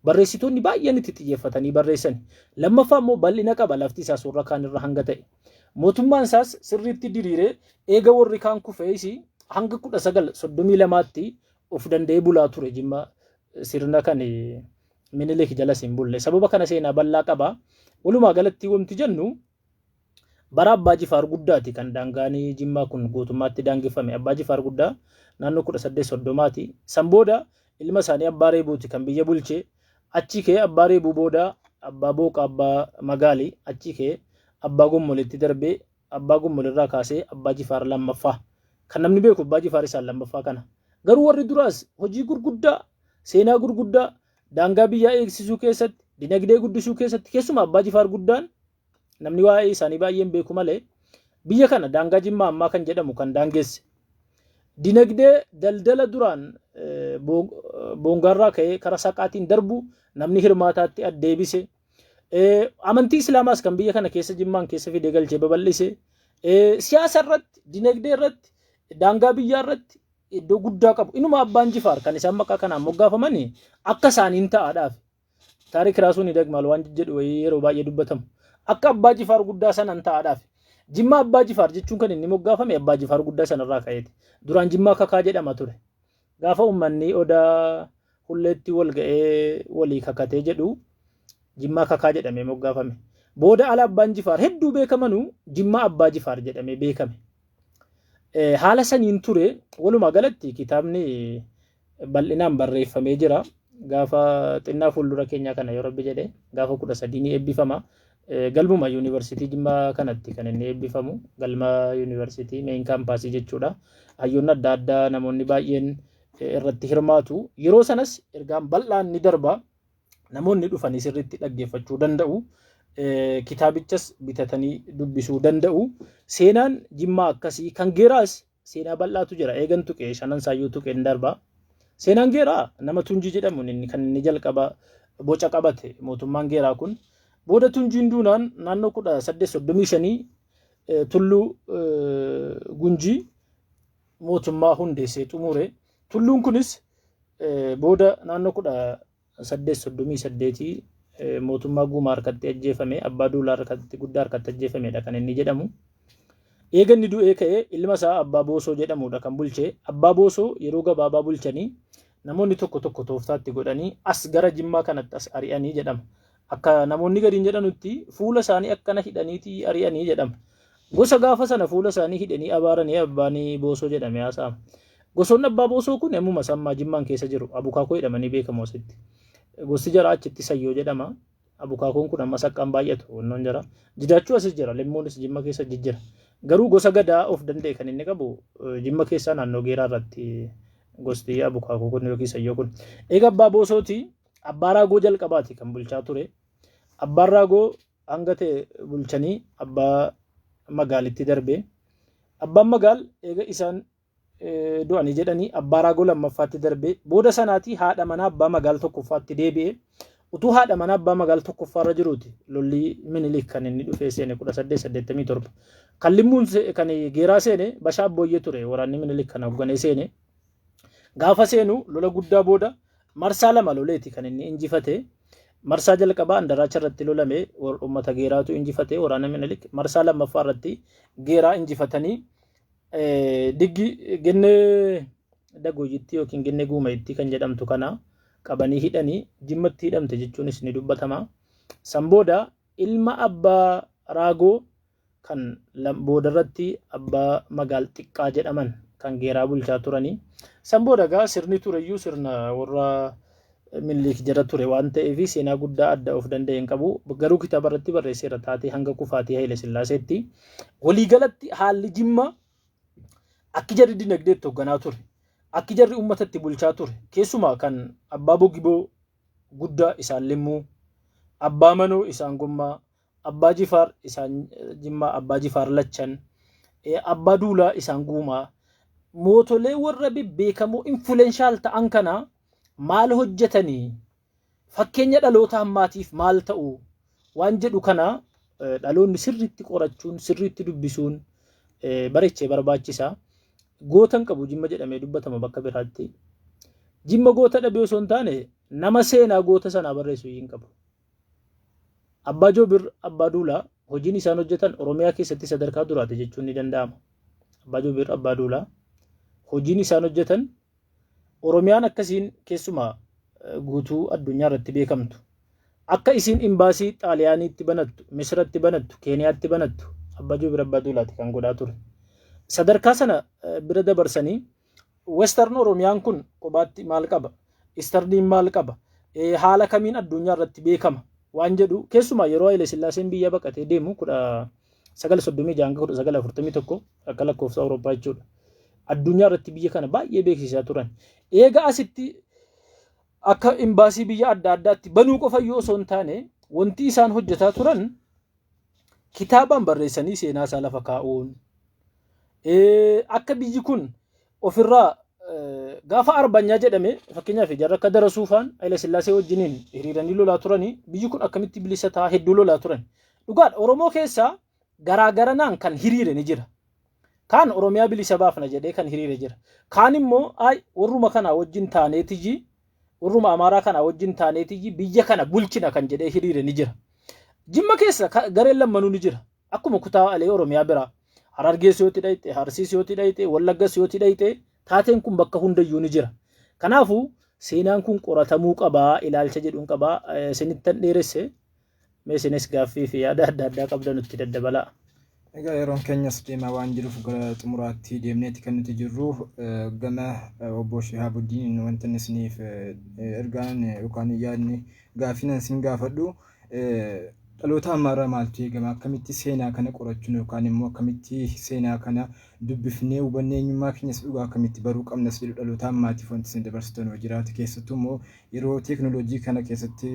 Barreessitoonni baay'een itti xiyyeeffatanii barreessan. Lammaffaa immoo bal'ina qaba lafti isaas warra kaan irra hanga ta'e. Mootummaan isaas sirriitti diriiree eega warri kaan kufees hanga 1932tti of danda'ee bulaa ture Jimma. Sirna kan Minilik jalas hin bulle. Sababa kana seenaa bal'aa qaba. Walumaa galatti wanti jennu bara Abbaa Jifaar guddaati kan daangaan Jimmaa kun guutummaatti daangeffame. Abbaa Jifaar guddaa naannoo 1830ti. San booda ilma isaanii Abbaa Reebuuti kan biyya bulche. Achi kee Abbaa Reebuu booda Abbaa Booqa, Abbaa Magaali, achi kee Abbaa Gommoleetti darbee, Abbaa Gommoleerraa kaasee Abbaa Jifaar lammaffaa. Kan namni beeku Abbaa Jifaar isaan lammaffaa kana. Garuu warri duraas hojii gurguddaa, seenaa gurguddaa daangaa biyyaa eegsisuu keessatti, dinagdee guddisuu keessatti, keessumaa Abbaa Jifaar guddaan namni waa'ee isaanii baay'een beeku malee, biyya kana daangaa Jimmaa ammaa kan jedhamu kan daangesse. Dinagdee daldala duraan Boongaarraa ka'ee karaa Saqaatiin darbu namni hirmaataatti addeebise. Amantii Islaamaas kan biyya kana keessa Jimmaan keessa fidee galchee babal'ise. Siyaasa irratti, dinagdee irratti, daangaa biyyaa irratti iddoo guddaa qabu. Inuma Abbaan Jifaar kan isaan maqaa kanaan moggaafamanii akka isaaniin ta'aadhaaf. Taarik raasuun ni waan jedhu wayii yeroo baay'ee dubbatamu. Akka Abbaa Jifaar guddaa sanan ta'aadhaaf. Jimmaa Abbaa Jifaar jechuun kan inni moggaafame Abbaa Jifaar guddaa sanarraa ka'eeti. Duraan Jimmaa Kakaa jedhama ture. Gaafa uummanni Odaa Hulleetti wal ga'ee walii kakatee jedhu Jimmaa Kakaa jedhamee moggaafame. Booda ala Abbaan Jifaar hedduu beekamanuu Jimmaa Abbaa Jifaar jedhamee beekame. Haala saniin ture. Walumaa galatti kitaabni bal'inaan barreeffamee jira. Gaafa xinnaa fuuldura keenyaa kana yoo Rabbi jedhe gaafa 13 ni eebbifama. Galmuma Yuunivarsiitii Jimmaa kanatti kan inni eebbifamu, galma yuunivarsiitii main campusii jechuudha. Hayyoonni adda addaa, namoonni baay'een irratti hirmaatu. Yeroo sanas ergaan bal'aan ni darba. Namoonni dhufanii sirriitti dhaggeeffachuu danda'u. Kitaabichas bitatanii dubbisuu danda'u. Seenaan Jimmaa akkasii. Kan Geeraas seenaa bal'aatu jira. Eegan tuqee shanan saayyuu tuqeen darba. Seenaan Geeraa nama Tunjii jedhamuun inni kan inni jalqaba boca qabate mootummaan Geeraa kun. Booda Tunjiin duunaan naannoo 1835 Tulluu Gunjii mootummaa hundeessee xumure. Tulluun kunis booda naannoo 1838 mootummaa Guumaa harkatti ajjeefame, Abbaa Duulaa harkatti, guddaa harkatti ajjeefamedha kan inni jedhamu. Eega inni du'ee ka'ee ilma isaa Abbaa Boosoo jedhamudha kan bulche. Abbaa Boosoo yeroo gabaabaa bulchanii namoonni tokko tokko tooftaatti godhanii as gara Jimmaa kanatti as ari'anii jedhama. Akka namoonni gadiin jedhanutti fuula isaanii akkana hidhaniitii ari'anii jedhama. Gosa gaafa sana fuula isaanii hidhanii abaaranii Abbaan Boosoo jedhamee haasa'ama. Gosoonni Abbaa Boosoo kun ammuma sammaa Jimmaan keessa jiru. Abukaakoo jedhamanii beekamu asitti. Gosti jaraa achitti Sayyoo jedhama. Abukaakoon kun amma saqqaan baay'atu wannoon jara. Jidaachuu asis jira. Limmuunis Jimma keessa jijjira. Garuu gosa gadaa of danda'e kan inni qabu Jimma keessaa naannoo Geeraa irratti gosti Abukaakoo kun yookiin Sayyoo kun. Egaa Abbaa Boosooti Abbaa Raagoo jalqabaati kan bulchaa ture. Abbaan Raagoo hanga ta'e bulchanii Abbaa Magaalitti darbe. Abbaan Magaal eega isaan du'anii jedhanii Abbaa Raagoo lammaffaatti darbe. Booda sanaatii haadha manaa Abbaa Magaal tokkoffaatti deebi'e. Utuu haadha manaa Abbaa Magaal tokkoffaarra jiruuti lolli Minilik kan inni dhufee seene 1887. Kan Limmuun kan Geeraa seene Bashaa Abbooyyee ture, waraanni Minilik kan hoogganee seene. Gaafa seenu lola guddaa booda marsaa lama loleeti kan inni injifate. Marsaa jalqabaa Andaraacha irratti lolame uummata Geeraatu injifate waraana Minilik. Marsaa lammaffaa irratti Geeraa injifatanii diggi Gennee Dagoojitti yookiin Gennee Guumayitti kan jedhamtu kana qabanii hidhanii Jimmatti hidhamte jechuunis ni dubbatama. San booda ilma Abbaa Raagoo kan boodarratti Abbaa Magaal Xiqqaa jedhaman kan Geeraa bulchaa turanii. San booda egaa sirni tureyyuu sirna warra Minilik jala ture waan ta'eef seenaa guddaa adda of danda'e hin qabu. Garuu kitaaba irratti barreesseera taatee hanga kufaatii Haile Sillaaseetti. Waliigalatti haalli Jimmaa akki jarri dinagdee itti hoogganaa ture, akki jarri uummata itti bulchaa ture, keessumaa kan Abbaa Bogiboo guddaa isaan Limmuu, Abbaa Manoo isaan Gommaa, Abbaa Jifaar isaan Jimmaa, Abbaa Jifaar Lachan, Abbaa Duulaa isaan Guumaa, mootolee warra bebbeekamoo influential ta'an kana maal hojjetanii, fakkeenya dhaloota ammaatiif maal ta'u waan jedhu kana dhaloonni sirriitti qorachuun, sirriitti dubbisuun bareechee barbaachisa. Gootan qabu Jimma jedhamee dubbatama bakka biraatti. Jimma goota dhabee osoo hin taane nama seenaa goota sanaa barreessu hin qabu. Abbaa Joobir, Abbaa Duulaa hojiin isaan hojjetan Oromiyaa keessatti sadarkaa duraati jechuun ni danda'ama. Abbaa Joobir, Abbaa Duulaa hojiin isaan hojjetan Oromiyaan akkasiin keessumaa Guutuu addunyaa irratti beekamtu. Akka isiin imbaasii Xaaliyaaniitti banattu, Misratti banattu, Keeniyaatti banattu Abbaa Joobir Abbaa Duulaati kan godhaa ture. Sadarkaa sana bira dabarsanii Western Oromiyaan kun kophaatti maal qaba? Easterniin maal qaba? Haala kamiin addunyaa irratti beekama? Waan jedhu keessumaa yeroo Haile Sillaaseen biyya baqatee deemu 1936 hanga 1941 akka lakkoofsa Awurooppaa jechuudha. Addunyaa irratti biyya kana baay'ee beeksisaa turan. Eega asitti akka imbaasii biyya adda addaatti banuu qofa iyyuu osoo hin taane, wanti isaan hojjetaa turan kitaabaan barreessanii seenaa isaa lafa kaa'uun, akka biyyi kun ofirraa gaafa arbanyaa jedhame, fakkeenyaaf jarra akka Darasuu faan Haile Sillaasee wajjiniin hiriiranii lolaa turanii, biyyi kun akkamitti bilisa ta'a hedduu lolaa turan. Dhugaadha, Oromoo keessaa garaagaranaan kan hiriire ni jira. Kaan Oromiyaa bilisa baafna jedhee kan hiriire jira. Kaan immoo ay warruma kanaa wajjin taaneetiyyi, warruma Amaaraa kanaa wajjin taaneetiyyi biyya kana bulchina kan jedhee hiriire ni jira. Jimma keessa gareen lammanuu ni jira. Akkuma kutaa alee Oromiyaa biraa. Harargees yoo dhayxe, Harsiis yoo dhayxe, Wallaggas yoo dhayxe, taateen kun bakka hundayyuu ni jira. Kanaafuu seenaan kun qoratamuu qabaa ilaalcha jedhuun qabaa. Isinittan dheeresse, mee isinis gaaffii fi yaada adda addaa qabdan itti daddabalaa. Egaa yeroon keenyas deemaa waan jiruuf gara xumuraatti deemneeti kan nuti jirru. Gama obbo Shihaabuddin wanta inni isiniif ergaan yookaan yaadni gaaffiin isin gaafadhu, dhaloota ammaarraa maaltu eegama? Akkamitti seenaa kana qorachuun yookaan immoo akkamitti seenaa kana dubbifnee hubannee eenyummaa keenyas dhugaa akkamitti baruu qabnas jedhu, dhaloota ammaatiif wanti isin dabarsitan yoo jiraate, keessattuu immoo yeroo teeknooloojii kana keessatti,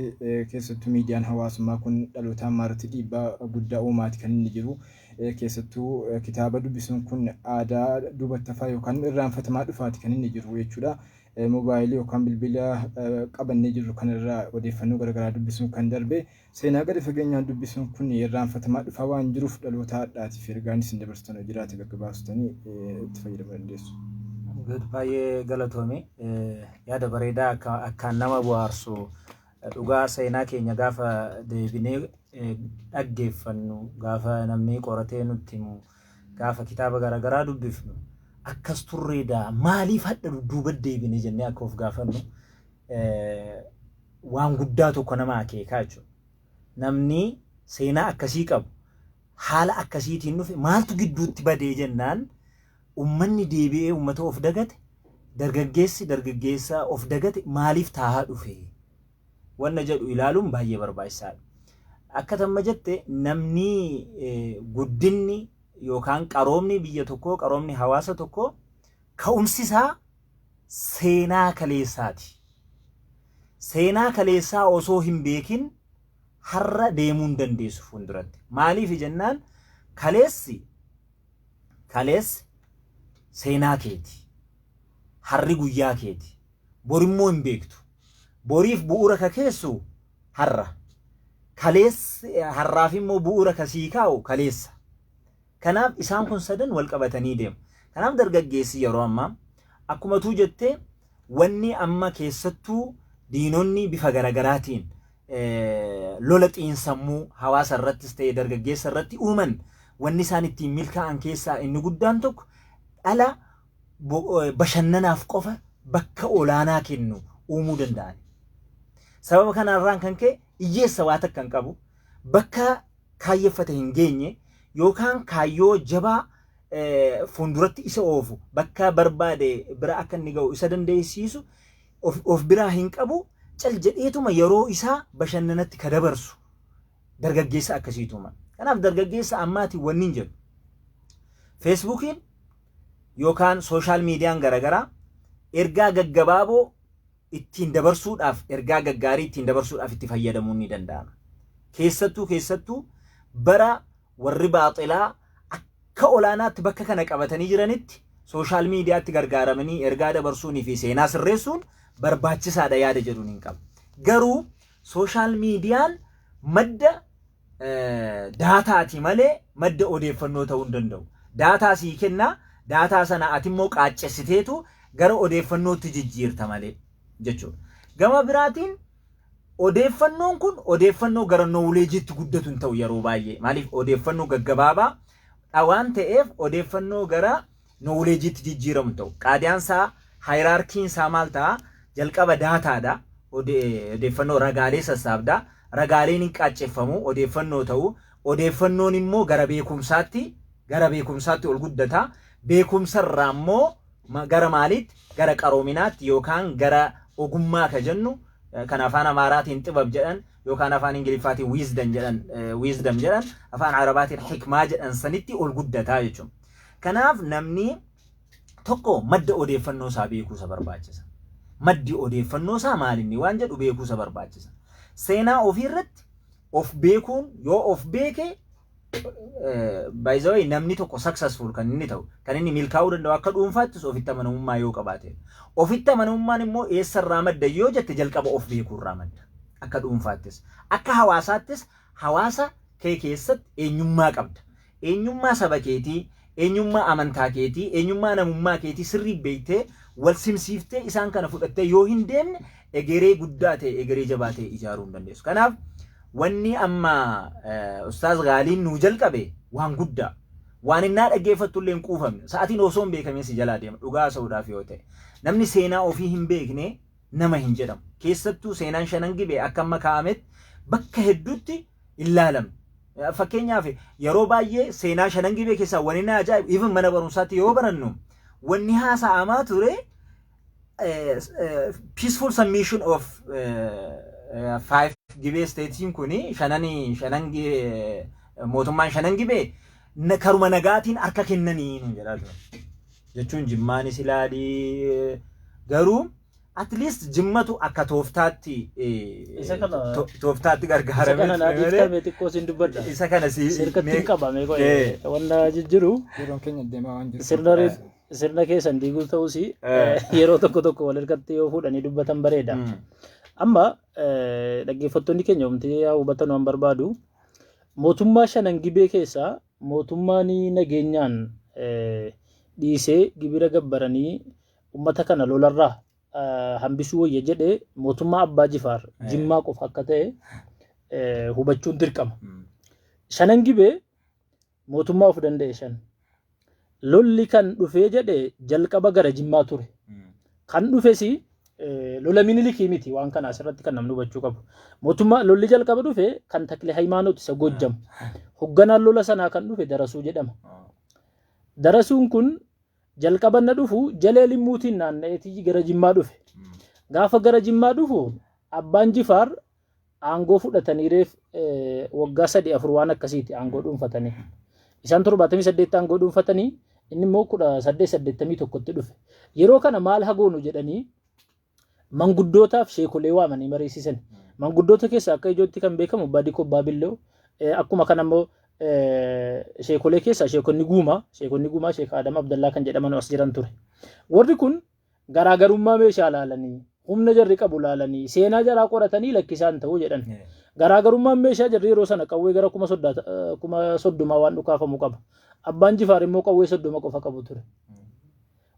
keessattuu miidiyaan hawaasummaa kun dhaloota ammaa irratti dhiibbaa guddaa uumaati kan inni jiru. Keessattuu kitaaba dubbisuun kun aadaa duubatti hafaa yookaan irraanfatamaa dhufaati kan inni jiru jechuudha. Moobaayilii yookaan bilbila qabannee jirru kanarraa odeeffannoo garaagaraa dubbisuun kan darbe seenaa gadi fageenyaan dubbisuun kun irraanfatamaa dhufaa waan jiruuf, dhaloota har'aatiif ergaan isin dabarsitan yoo jiraate gaggabaabsitanii itti fayyadamuu dandeessu. Baay'ee galatoomi. Yaada bareedaa akkaan nama bohaarsu. Dhugaa, seenaa keenya gaafa deebinee dhaggeeffannu, gaafa namni qoratee nutti himu, gaafa kitaaba garaagaraa dubbifnu, akkas turreedaa, maaliif hadha dudduuba deebine jennee akka of gaafannu waan guddaa tokko nama akeekaa jechuudha. Namni seenaa akkasii qabu haala akkasiitiin dhufe maaltu gidduutti badee jennaan, ummanni deebi'ee ummata of dagate, dargaggeessi dargaggeessa of dagate maaliif taa'aa dhufe wanna jedhu ilaaluun baay'ee barbaachisaadha. Akka tamma jette, namni guddinni yookaan qaroomni biyya tokkoo, qaroomni hawaasa tokkoo ka'umsi isaa seenaa kaleessaati. Seenaa kaleessaa osoo hin beekin har'a deemuu hin dandeessu fuulduratti. Maaliif jennaan, kaleessi seenaa keeti. Harri guyyaa keeti. Borimmoo hin beektu. Boriif bu'uura ka keessu har'a. Kaleessi har'aaf immoo bu'uura ka sii kaa'u kaleessa. Kanaaf isaan kun sadan wal qabatanii deemu. Kanaaf dargaggeessi yeroo ammaa akkuma tuu jettee, wanni amma keessattuu diinonni bifa garagaraatiin lola xiinsammuu hawaasa irrattis ta'e dargaggeessa irratti uuman, wanni isaan ittiin milkaa'an keessaa inni guddaan tokko dhala bashannanaaf qofa bakka olaanaa kennu uumuu danda'an. Sababa kanarraan kan ka'e hiyyeessa waa takka hin qabu, bakka kaayyeffate hin geenye yookaan kaayyoo jabaa fuulduratti isa oofu, bakka barbaade bira akka inni ga'u isa dandeessisu of biraa hin qabu. Cal jedheetuma yeroo isaa bashannanatti ka dabarsu dargaggeessa akkasiituma. Kanaaf dargaggeessa ammaati wanni hin jedhu. Feesbuukiin yookaan social mediaan garaagaraa ergaa gaggabaaboo ittiin dabarsuudhaaf, ergaa gaggaarii ittiin dabarsuudhaaf itti fayyadamuun ni danda'ama. Keessattuu bara warri baaxilaa akka olaanaatti bakka kana qabatanii jiranitti social mediatti gargaaramanii ergaa dabarsuunii fi seenaa sirreessuun barbaachisaadha yaada jedhuun hin qabu. Garuu social mediaan madda daataati malee madda odeeffannoo ta'uu hin danda'u. Daataa sii kennaa, daataa sana ati immoo qaaccessiteetu gara odeeffannootti jijjiirta malee jechuudha. Gama biraatiin odeeffannoon kun odeeffannoo gara knowledgeitti guddatu hin ta'u yeroo baay'ee. Maaliif? Odeeffannoo gaggabaabaa waan ta'eef odeeffannoo gara knowledgeitti jijjiiramu ta'u. Qaadiyaan isaa, hierarchyn isaa maal ta'a? Jalqaba daataadha. Odeeffannoo ragaalee sassaabdaa. Ragaaleen hin qaacceffamu, odeeffannoo ta'u. Odeeffannoon immoo gara beekumsaatti ol guddata. Beekumsarraa immoo gara maaliitti? Gara qaroominaatti yookaan gara ogummaa ka jennu, kan afaan Amaaraatiin ጥበብ jedhan yookaan afaan Ingiliffaatiin wisdom jedhan, afaan Arabaatiin hikmaa jedhan sanitti ol guddataa jechuudha. Kanaaf namni tokko madda odeeffannoo isaa beekuu isa barbaachisa. Maddi odeeffannoo isaa maalinni waan jedhu beekuu isa barbaachisa. Seenaa ofii irratti of beekuun, yoo of beeke, by the way, namni tokko successful kan inni ta'u, kan inni milkaa'uu danda'u, akka dhuunfaattis ofitti amanamummaa yoo qabaate. Ofitti amanamummaan immoo eessarraa madda yoo jette, jalqaba of beekuurraa madda. Akka dhuunfaattis. Akka hawaasaattis hawaasa kee keessatti eenyummaa qabda. Eenyummaa saba keetii, eenyummaa amantaa keetii, eenyummaa namummaa keetii sirrii beektee, wal simsiiftee, isaan kana fudhattee yoo hin deemne, egeree guddaa ta'e, egeree jabaa ta'e ijaaruu hin dandeessu. Kanaaf wanni amma Ustaaz Gaaliin nuu jalqabe waan guddaa. Waan innaa dhaggeeffattu illee hin quufamne. Sa'aatiin osoo hin beekamin si jalaa deema, dhugaa haasa'uudhaaf yoo ta'e. Namni seenaa ofii hin beekne nama hin jedhamu. Keessattuu seenaan Shanan Gibee akka amma kaa'ametti bakka hedduutti hin laalamne. Fakkeenyaaf, yeroo baay'ee seenaa Shanan Gibee keessaa wanni na ajaa'ibu, even mana barumsaatti yoo barannu, wanni haasa'amaa ture peaceful submission of five Gibee stateiin kuni, shanani shanan mootummaan Shanan Gibee karuma nagaatiin harka kennanii nuun jedhaa ture. Jechuun Jimmaanis ilaalii, garuu at least Jimmatu akka tooftaatti Isa kana- tooftaatti Isa gargaaramee kana naa ture malee dhiiftame, xiqqoo siin dubbadha. Isa kana si Sirkatti hin qabame wanna jijjiru. Yeroon keenya deemaa waan jiruuf. Sirna keessan diiguu ta'us, yeroo tokko tokko wal harkatti yoo fuudhanii dubbatan bareeda. Amma dhaggeeffattoonni keenya wanti yaa hubatan waan barbaadu, mootummaa Shanan Gibee keessaa mootummaan nageenyaan dhiisee gibira gabbaranii uummata kana lolarraa hambisuu wayya jedhee mootummaa Abbaa Jifaar Jimmaa qofa akka ta'e hubachuun dirqama. Shanan Gibee mootummaa of danda'e shan. Lolli kan dhufee jedhe jalqaba gara Jimmaa ture. Kan dhufes lola Minilikii miti, waan kana asirratti kan namni hubachuu qabu. Mootummaa lolli jalqaba dhufe kan Takle Hayimaanoot isa Gojjam. Hogganaan lola sanaa kan dhufe Darasuu jedhama. Darasuun kun jalqaba na dhufu Jalee Limmuutiin naanna'eetii gara Jimmaa dhufe. Gaafa gara Jimmaa dhufu Abbaan Jifaar aangoo fudhatanii reef waggaa 3 4 waan akkasiiti aangoo dhuunfatanii. Isaan 78 aangoo dhuunfatanii, inni immoo 1881tti dhufe. Yeroo kana maal hagoonu jedhanii manguddootaaf sheekolee waamanii mariisisan. Manguddoota keessaa akka ijootti kan beekamu Badii Kobbaa Billoo, akkuma kana immoo sheekolee keessaa sheekonni Guumaa Sheek Adam Abdallaa kan jedhaman as jiran ture. Warri kun garaagarummaa meeshaa laalanii, humna jarri qabu laalanii, seenaa jaraa qoratanii lakkisaan ta'uu jedhan. Garaagarummaan meeshaa jarri yeroo sana qawwee gara 30,000 waan dhukaafamu qaba. Abbaan Jifaar immoo qawwee 30 qofa qabu ture.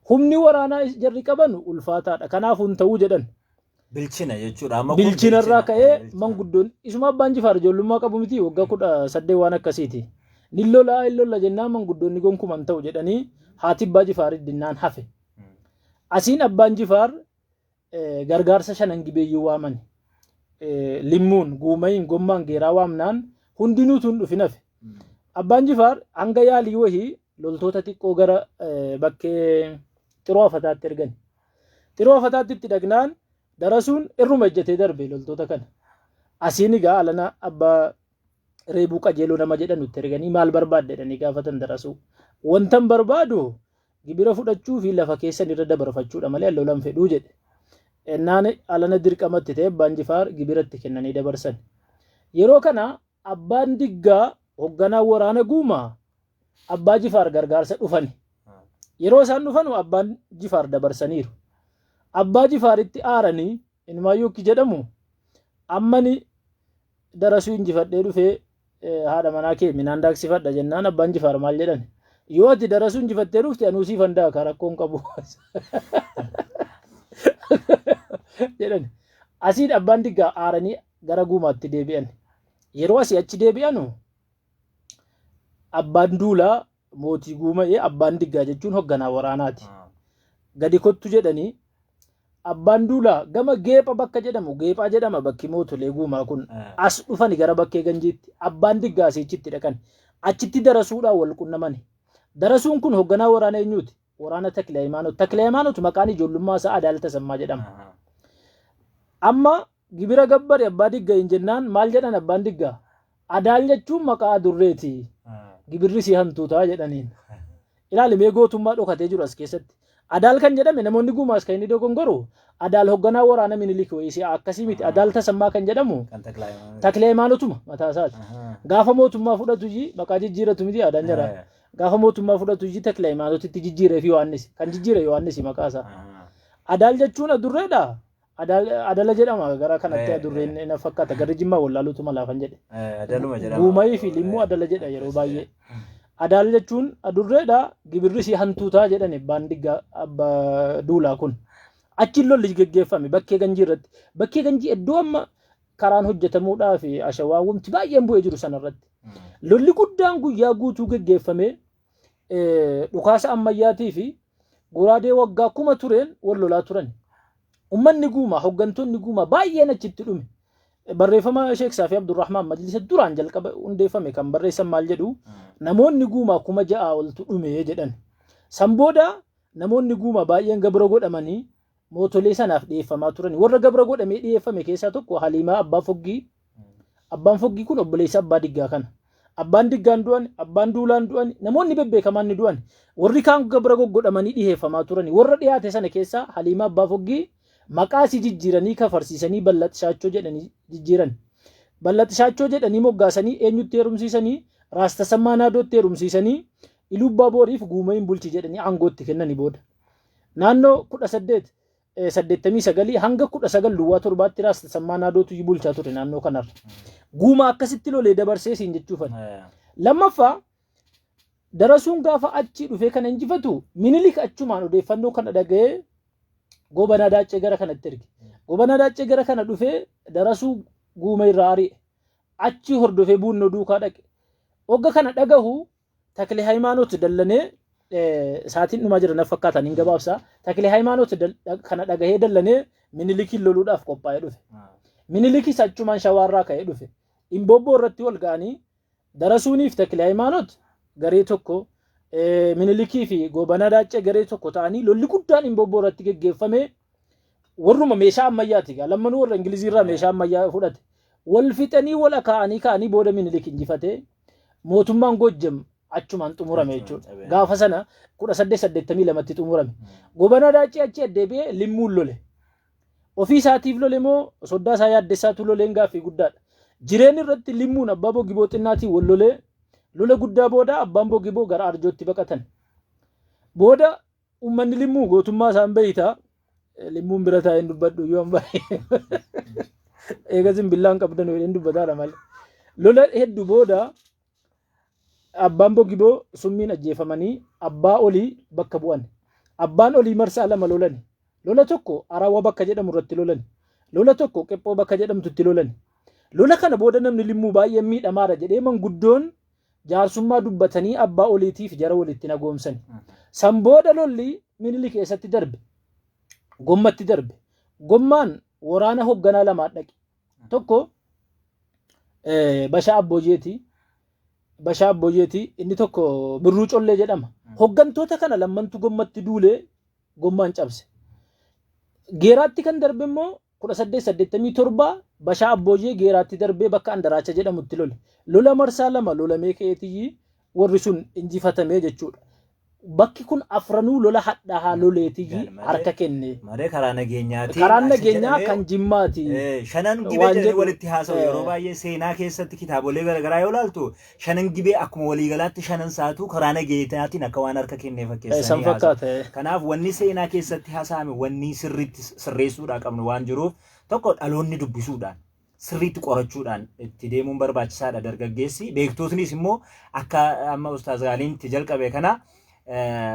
Humni waraanaa jarri qaban ulfaataadha. Kanaaf hin ta'uu jedhan. Bilchina jechuudha. Amma kun Bilchinarraa bilchina. ka'ee Bilchina. manguddoon isuma Abbaan Jifaar ijoollummaa qabu miti, waggaa 18 waan akkasiiti. Ni lolaa, hin lolla jennaan manguddoonni gonkumaa hin ta'u jedhanii, haati Abbaa Jifaar dinnaan hafe. Asiin Abbaan Jifaar gargaarsa Shanan Gibeeyyuu waaman. Limmuun, Guumayin, Gommaan, Geeraa waamnaan hundinuu tun dhufin hafe. Abbaan Jifaar hanga yaalii wahii loltoota xiqqoo gara bakkee Xiroo Afataatti ergan. Xiroo Afataatti itti dhaqnaan Darasuun irruma ejjatee darbe loltoota kana. Asiin egaa alana abbaa Reebuu Qajeeloo nama jedhan itti erganii, maal barbaadde jedhanii gaafatan Darasuu. Wantan barbaadu gibira fudhachuu fi lafa keessan irra dabarfachuudha malee lolan fedhuu jedhe. Ennaan alana dirqamatti ta'e Abbaan Jifaar gibira itti kennanii dabarsan. Yeroo kana Abbaan Diggaa hoogganaa waraana Guumaa Abbaa Jifaar gargaarsa dhufani. Yeroo isaan dhufanu Abbaan Jifaar dabarsaniiru. Abbaa Jifaaritti aaranii, inumaayyuu akki jedhamu, ammani Darasuu injifadhee dhufee haadha manaa kee minaan daaksifadha jennaan, Abbaan Jifaar maal jedhan? Yoo ati Darasuu injifattee dhufte anuu siifan daaka, rakkoon qabu jedhan. Asiin Abbaan Diggaa aaranii gara Guumaatti deebi'an. Yeroo asii achi deebi'anu Abbaan Duulaa mootii Guuma'ee, Abbaan Diggaa jechuun hoogganaa waraanaati. Gadi kottu jedhanii. Abbaan Duulaa gama Geepha bakka jedhamu, Geephaa jedhama bakki mootolee Guumaa kun, as dhufani gara Bakkee Ganjiitti. Abbaan Diggaa asiichitti dhaqan. Achitti Darasuudhaan wal qunnamani. Darasuun kun hogganaa waraana eenyuuti? Waraana Takle Hayimaanot. Takle Hayimaanot maqaan ijoollummaa isaa Adaal Tasammaa jedhama. Amma gibira gabbari Abbaa Digga hin jennaan maal jedhan Abbaan Diggaa? Adaal jechuun maqaa adurreeti. Gibirri si hantuutaa jedhaniin. Ilaali mee gootummaa dhokatee jiru as keessatti. Adaal kan jedhame namoonni Guumaas kan inni dogongoru Adaal hogganaa waraana Minilik wayii si'a akkasii miti. Adaal Tasammaa kan jedhamu Kan Takla Hayimaanot. Takle Hayimaanotuma mataa isaati. Gaafa mootummaa fudhatu iyyii maqaa jijjiiratu miti aadaan jara. Gaafa mootummaa fudhatu iyyii Takle Hayimaanotitti jijjiiree fi Yohaannis kan jijjiire Yohaannis maqaa isaa. Adaal jechuun adurreedha. Adaal Adala jedhama gara kanatti adurreen na fakkaata garri Jimmaa wallaaluutu malaafan jedhe. Adaluma jedhama. Guumayii fi Limmuu Adala jedha yeroo baay'ee. Adaal jechuun adurreedha, gibirri si hantuutaa jedhan abbaan diggaa abbaa duulaa kun. Achiin lolli geggeeffame Bakkee Ganjii irratti. Bakkee Ganjii iddoo amma karaan hojjetamuudhaa fi ashawaa wanti baay'een bu'ee jiru sanarratti. Lolli guddaan guyyaa guutuu geggeeffame dhukaasa ammayyaatii fi goraadee waggaa 1000 tureen wal lolaa turan. Ummanni Guumaa, hoggantoonni Guumaa baay'een achitti dhume. Barreeffama Sheek Saafii Abdurrahmaan majlisa duraan jalqaba hundeeffame kan barreessan maal jedhu, namoonni Guumaa 6000 oltu dhume jedhan. San booda namoonni Guumaa baay'een gabra godhamanii mootolee sanaaf dhiyeeffamaa turan. Warra gabra godhamee dhiyeeffame keessaa tokko Haliimaa Abbaa Foggii. Abbaan Foggii kun obboleessa Abbaa Diggaa kana. Abbaan Diggaan du'an, Abbaan Duulaan du'an, namoonni bebbeekamaan ni du'an. Warri kaan gabra goggodhamanii dhiheeffamaa turan. Warra dhiyaate sana keessaa Haliimaa Abbaa Foggii maqaa isii jijjiiranii kafarsiisanii Ballat Shaachoo jedhanii jijjiiran. Ballat Shaachoo jedhanii moggaasanii eenyutti heerumsiisanii? Raas Tasammaa Naadootti heerumsiisanii Iluubbaa Booriif Guumayin bulchi jedhanii aangootti kennani booda. Naannoo 1889 hanga 1907tti Raas Tasammaa Naadootu bulchaa ture naannoo kanarra. Guumaa akkasitti lolee dabarsee siin jechuufan. Lammaffaa, Darasuun gaafa achii dhufee kana injifatu Minilik achumaan odeeffannoo kana dhaga'ee Goobanaa Daaccee gara kanatti erge. Goobanaa Daaccee gara kana dhufee Darasuu Guuma irraa ari'e. Achi hordofee Buunnoo duukaa dhaqe. Hogga kana dhagahu Takle Hayimaanot dallanee, sa'aatiin dhumaa jira na fakkaatan hin gabaabsa. Takle Hayimaanot kana dhagahee dallanee Minilikiin loluudhaaf qophaa'ee dhufe. Minilikis achumaan Shawaarraa ka'ee dhufe. Imboobboo irratti wal ga'anii Darasuuniif Takle Hayimaanot garee tokko, Minilikii fi Goobanaa Daaccee garee tokko ta'anii lolli guddaan Imboobboo irratti geggeeffame. Warruma meeshaa ammayyaati egaa lammanuu warra Ingilizii irraa meeshaa ammayyaa fudhate. Wal fixanii wal akaa'anii ka'anii booda Minilik injifatee mootummaan Goojjam achumaan xumurame jechuudha. Gaafa sana 1882tti xumurame. Gobanaa Daaccee achi addeebi'ee Limmuun lole. Ofii isaatiif lole moo soddaa isaa Yaaddessaatu loleen gaaffii guddaadha. Jireen irratti Limmuun abbaa Bogiboo xinnaatiin wal lolee lola guddaa booda abbaan Bogiboo gara Arjootti baqatan. Booda uummanni Limmuu gootummaa isaan beeyta. Limmuun bira taa'een dubbadhu yoo amma eegasin billaan qabdan jedheen dubbataadha malee. Lola hedduu booda abbaan Bogiboo summiin ajjeefamanii abbaa olii bakka bu'an. Abbaan olii marsaa lama lolani. Lola tokko Arawa bakka jedhamu irratti lolani. Lola tokko Qephoo bakka jedhamtutti lolani. Lola kana booda namni Limmuu baay'een miidhamaadha jedhee manguddoon jaarsummaa dubbatanii abbaa oliitiif jara walitti nagoomsani. San booda lolli Minilik eessatti darbe? Gommatti darbe. Gommaan waraana hogganaa lamaa dhaqe. Tokko Bashaa Abboojeeti. Bashaa Abboojeeti. Inni tokko Birruu Collee jedhama. Hoggantoota kana lammantu Gommatti duulee Gommaan cabse. Geeraatti kan darbe immoo 1887 Bashaa Abboojee Geeraatti darbee bakka Andaraacha jedhamutti lole. Lola marsaa lama lolamee ka'eetiyyi warri sun injifatamee jechuudha. Bakki kun afranuu lola hadhaahaa loleetiyyi harka kenne. Malee karaa nageenyaatiin Karaan asi nageenyaa jedhamee kan Jimmaati. Shanan Gibee waan jedhanii jedhu walitti haasa'u yeroo baay'ee seenaa keessatti kitaabolee garaagaraa yoo ilaaltu Shanan Gibee akkuma waliigalaatti shanan isaatu karaa nageenyaatiin akka waan harka kennee San fakkeessanii haasa'u. fakkaata. Kanaaf wanni seenaa keessatti haasa'ame wanni sirriitti sirreessuudhaa qabnu waan jiruuf tokko dhaloonni dubbisuudhaan sirriitti qorachuudhaan itti deemuun barbaachisaadha dargaggeessi. Beektotnis immoo akka amma Ustaaz Gaaliin itti jalqabe kana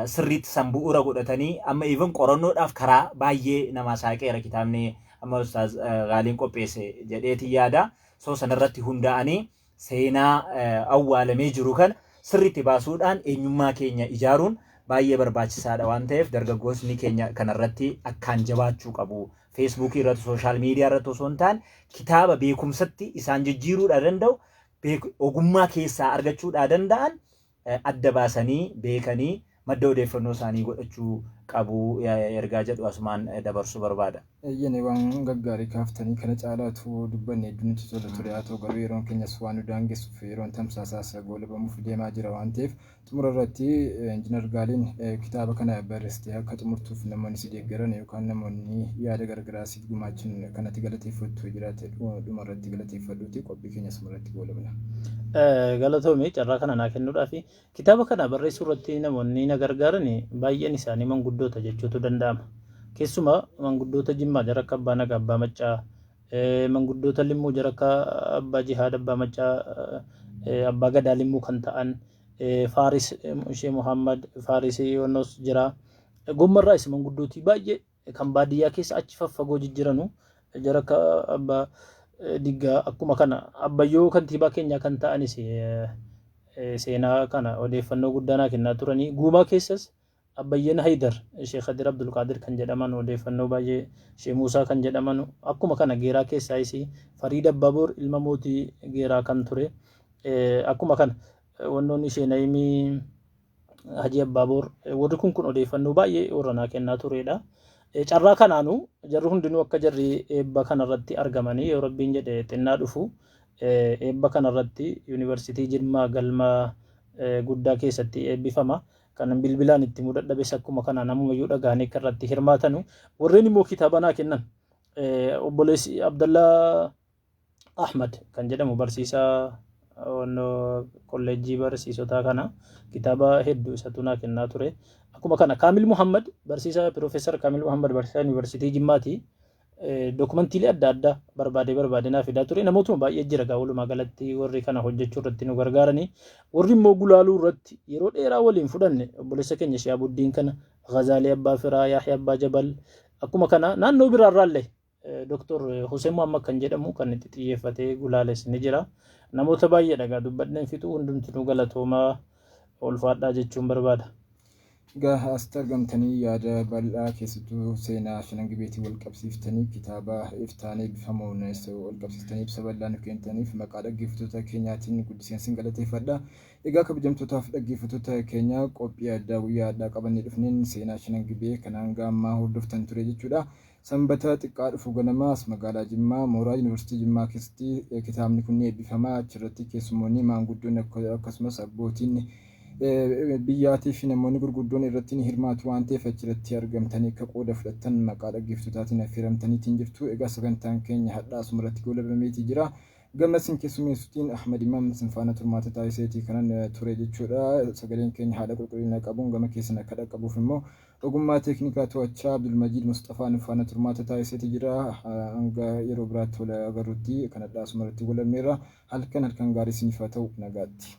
sirriitti san bu'uura godhatanii amma even qorannoodhaaf karaa baay'ee namaa saaqeera kitaabni amma Ustaaz Gaaliin qopheesse jedheetiin yaada. So sanarratti hundaa'anii seenaa awwaalamee jiru kana sirriitti baasuudhaan eenyummaa keenya ijaaruun Baay'ee barbaachisaadha waan ta'eef dargaggoonni keenya kanarratti akkaan jabaachuu qabu. Feesbuukii irratti, social media irratti osoo hin taane, kitaaba beekumsatti isaan jijjiiruudhaa danda'u, ogummaa keessaa argachuudhaa danda'an adda baasanii beekanii madda odeeffannoo isaanii godhachuu qabu ergaa jedhu asumaan dabarsuu barbaada. Eeyyene, waan gaggaarii kaaftanii, kana caalaatu dubbanne hedduu nutti tola ture. Haa ta'u garuu yeroon keenyas waan nu daangessuuf, yeroon tamsaasaas goolabamuuf deemaa jira waan ta'eef, xumura irratti Injiinar Gaaliin, kitaaba kana barreessitee akka xumurtuuf namoonni si deeggaran yookaan namoonni yaada garagaraa siif gumaachan kanatti galateeffattu jiraate, dhuma irratti galateeffadhuuti qophii keenya irratti goolabna. Galatoomii carraa kana naa kennuudhaafi. Kitaaba kana barreessuu irratti namoonni na gargaaran baay'een isaanii manguddoota jechuutu danda'ama. Keessumaa manguddoota Jimmaa jara akka Abbaa Nagaa Abbaa Maccaa, manguddoota Limmuu jara akka Abbaa Jihaad Abbaa Maccaa, Abbaa Gadaa Limmuu kan ta'an, Faaris Shee Muhammad, Faaris Yoonnos jira. Gommarraas manguddootii baay'ee kan baadiyyaa keessa achi faffagoo jijjiiranu jara akka Abbaa Diggaa, akkuma kana Abbayyoo kantiibaa keenyaa kan ta'anis seenaa kana odeeffannoo guddaa naa kennaa turanii. Guumaa keessas Abbayyeen Haydar, Sheekh Hadir Abdulqaadir kan jedhaman odeeffannoo baay'ee, Sheekh Muusaa kan jedhaman, akkuma kana Geeraa keessaayis Fariid Abbaaboor ilma mootii Geeraa kan ture, akkuma kana wannoonni ishee Nayimii Hajii Abbaaboor, warri kun odeeffannoo baay'ee warra naa kennaa turedha. Carraa kanaanuu jarri hundinuu akka jarri eebba kanarratti argamanii, yoo Rabbiin jedhe xinnaa dhufu eebba kanarratti Yuunivarsiitii Jimmaa galma guddaa keessatti eebbifama. Kan bilbilaan itti mudadhabes akkuma kana namumayyuu dhagahanii akka irratti hirmaatanu. Warreen immoo kitaaba naa kennan, obboleessi Abdallaa Ahmad kan jedhamu, barsiisaa kolleejjii barsiisotaa kana, kitaaba hedduu isatu naa kennaa ture. Akkuma kana Kaamil Muhammad, barsiisaa Piroofeesar Kaamil Muhammad, barsiisaa Yuunivarsiitii Jimmaati. Dookumantiilee adda addaa barbaadee barbaadee naa fidaa ture. Namootuma baay'ee jira gaa, walumaa galatti warri kana hojjechuu irratti nu gargaaranii. Warri immoo gulaaluu irratti yeroo dheeraa waliin fudhanne, obboleessa keenya Shihaabuddiin kana, Ghazaalee Abbaa Firaa, Yaahiyaa Abbaa Jabal, akkuma kana naannoo biraarraallee Dr. Hussein Muhammad kan jedhamu kan itti xiyyeeffatee gulaales ni jira. Namoota baay'ee dhagaa dubbadheen fixuu, hundumtinuu galatoomaa, ulfaadhaa jechuun barbaada. Egaa asitti argamtanii yaada bal'aa, keessattuu seenaa Shanan Gibeetii wal qabsiiftanii, kitaaba iftaan eebbifamuun wal qabsiiftanii ibsa bal'aa nu kennitaniif maqaa dhaggeeffattoota keenyaatiin guddiseen sin galateeffadha. Egaa kabajamtootaaf dhaggeeffattoota keenya, qophii addaa guyyaa addaa qabannee dhufneen seenaa Shanan Gibee kan hanga ammaa hordoftan ture jechuudha. Sanbata xiqqaa dhufu ganamaas magaalaa Jimmaa mooraa Yuunivarsiitii Jimmaa keessatti kitaabni kun ni eebbifama. Achirratti keessummoonni maanguddoonni akkasumas abbootiin biyyaatii fi namoonni gurguddoon irratti ni hirmaatu waan ta'eef, achirratti argamtanii akka qooda fudhattan maqaa dhaggeeffattootaatiin affeeramtaniitiin jirtu. Egaa sagantaan keenya hadhaa asumarratti goolabameetii jira. Gama isin keessummeessuutiin Ahmad Imaam isin faana turmaata taasiseetii kanan ture jechuudha. Sagaleen keenya haala qulqullina qabuun gama keessan akka dhaqqabuuf immoo ogummaa teeknikaa to'achaa Abdulmajiid Mustafaa nu faana turmaata taasiseeti jira. Hanga yeroo biraatti wal agarrutti kan hadhaa asumarratti goolabneerra. Halkan halkan gaarii isiniif haa ta'u, nagaatti.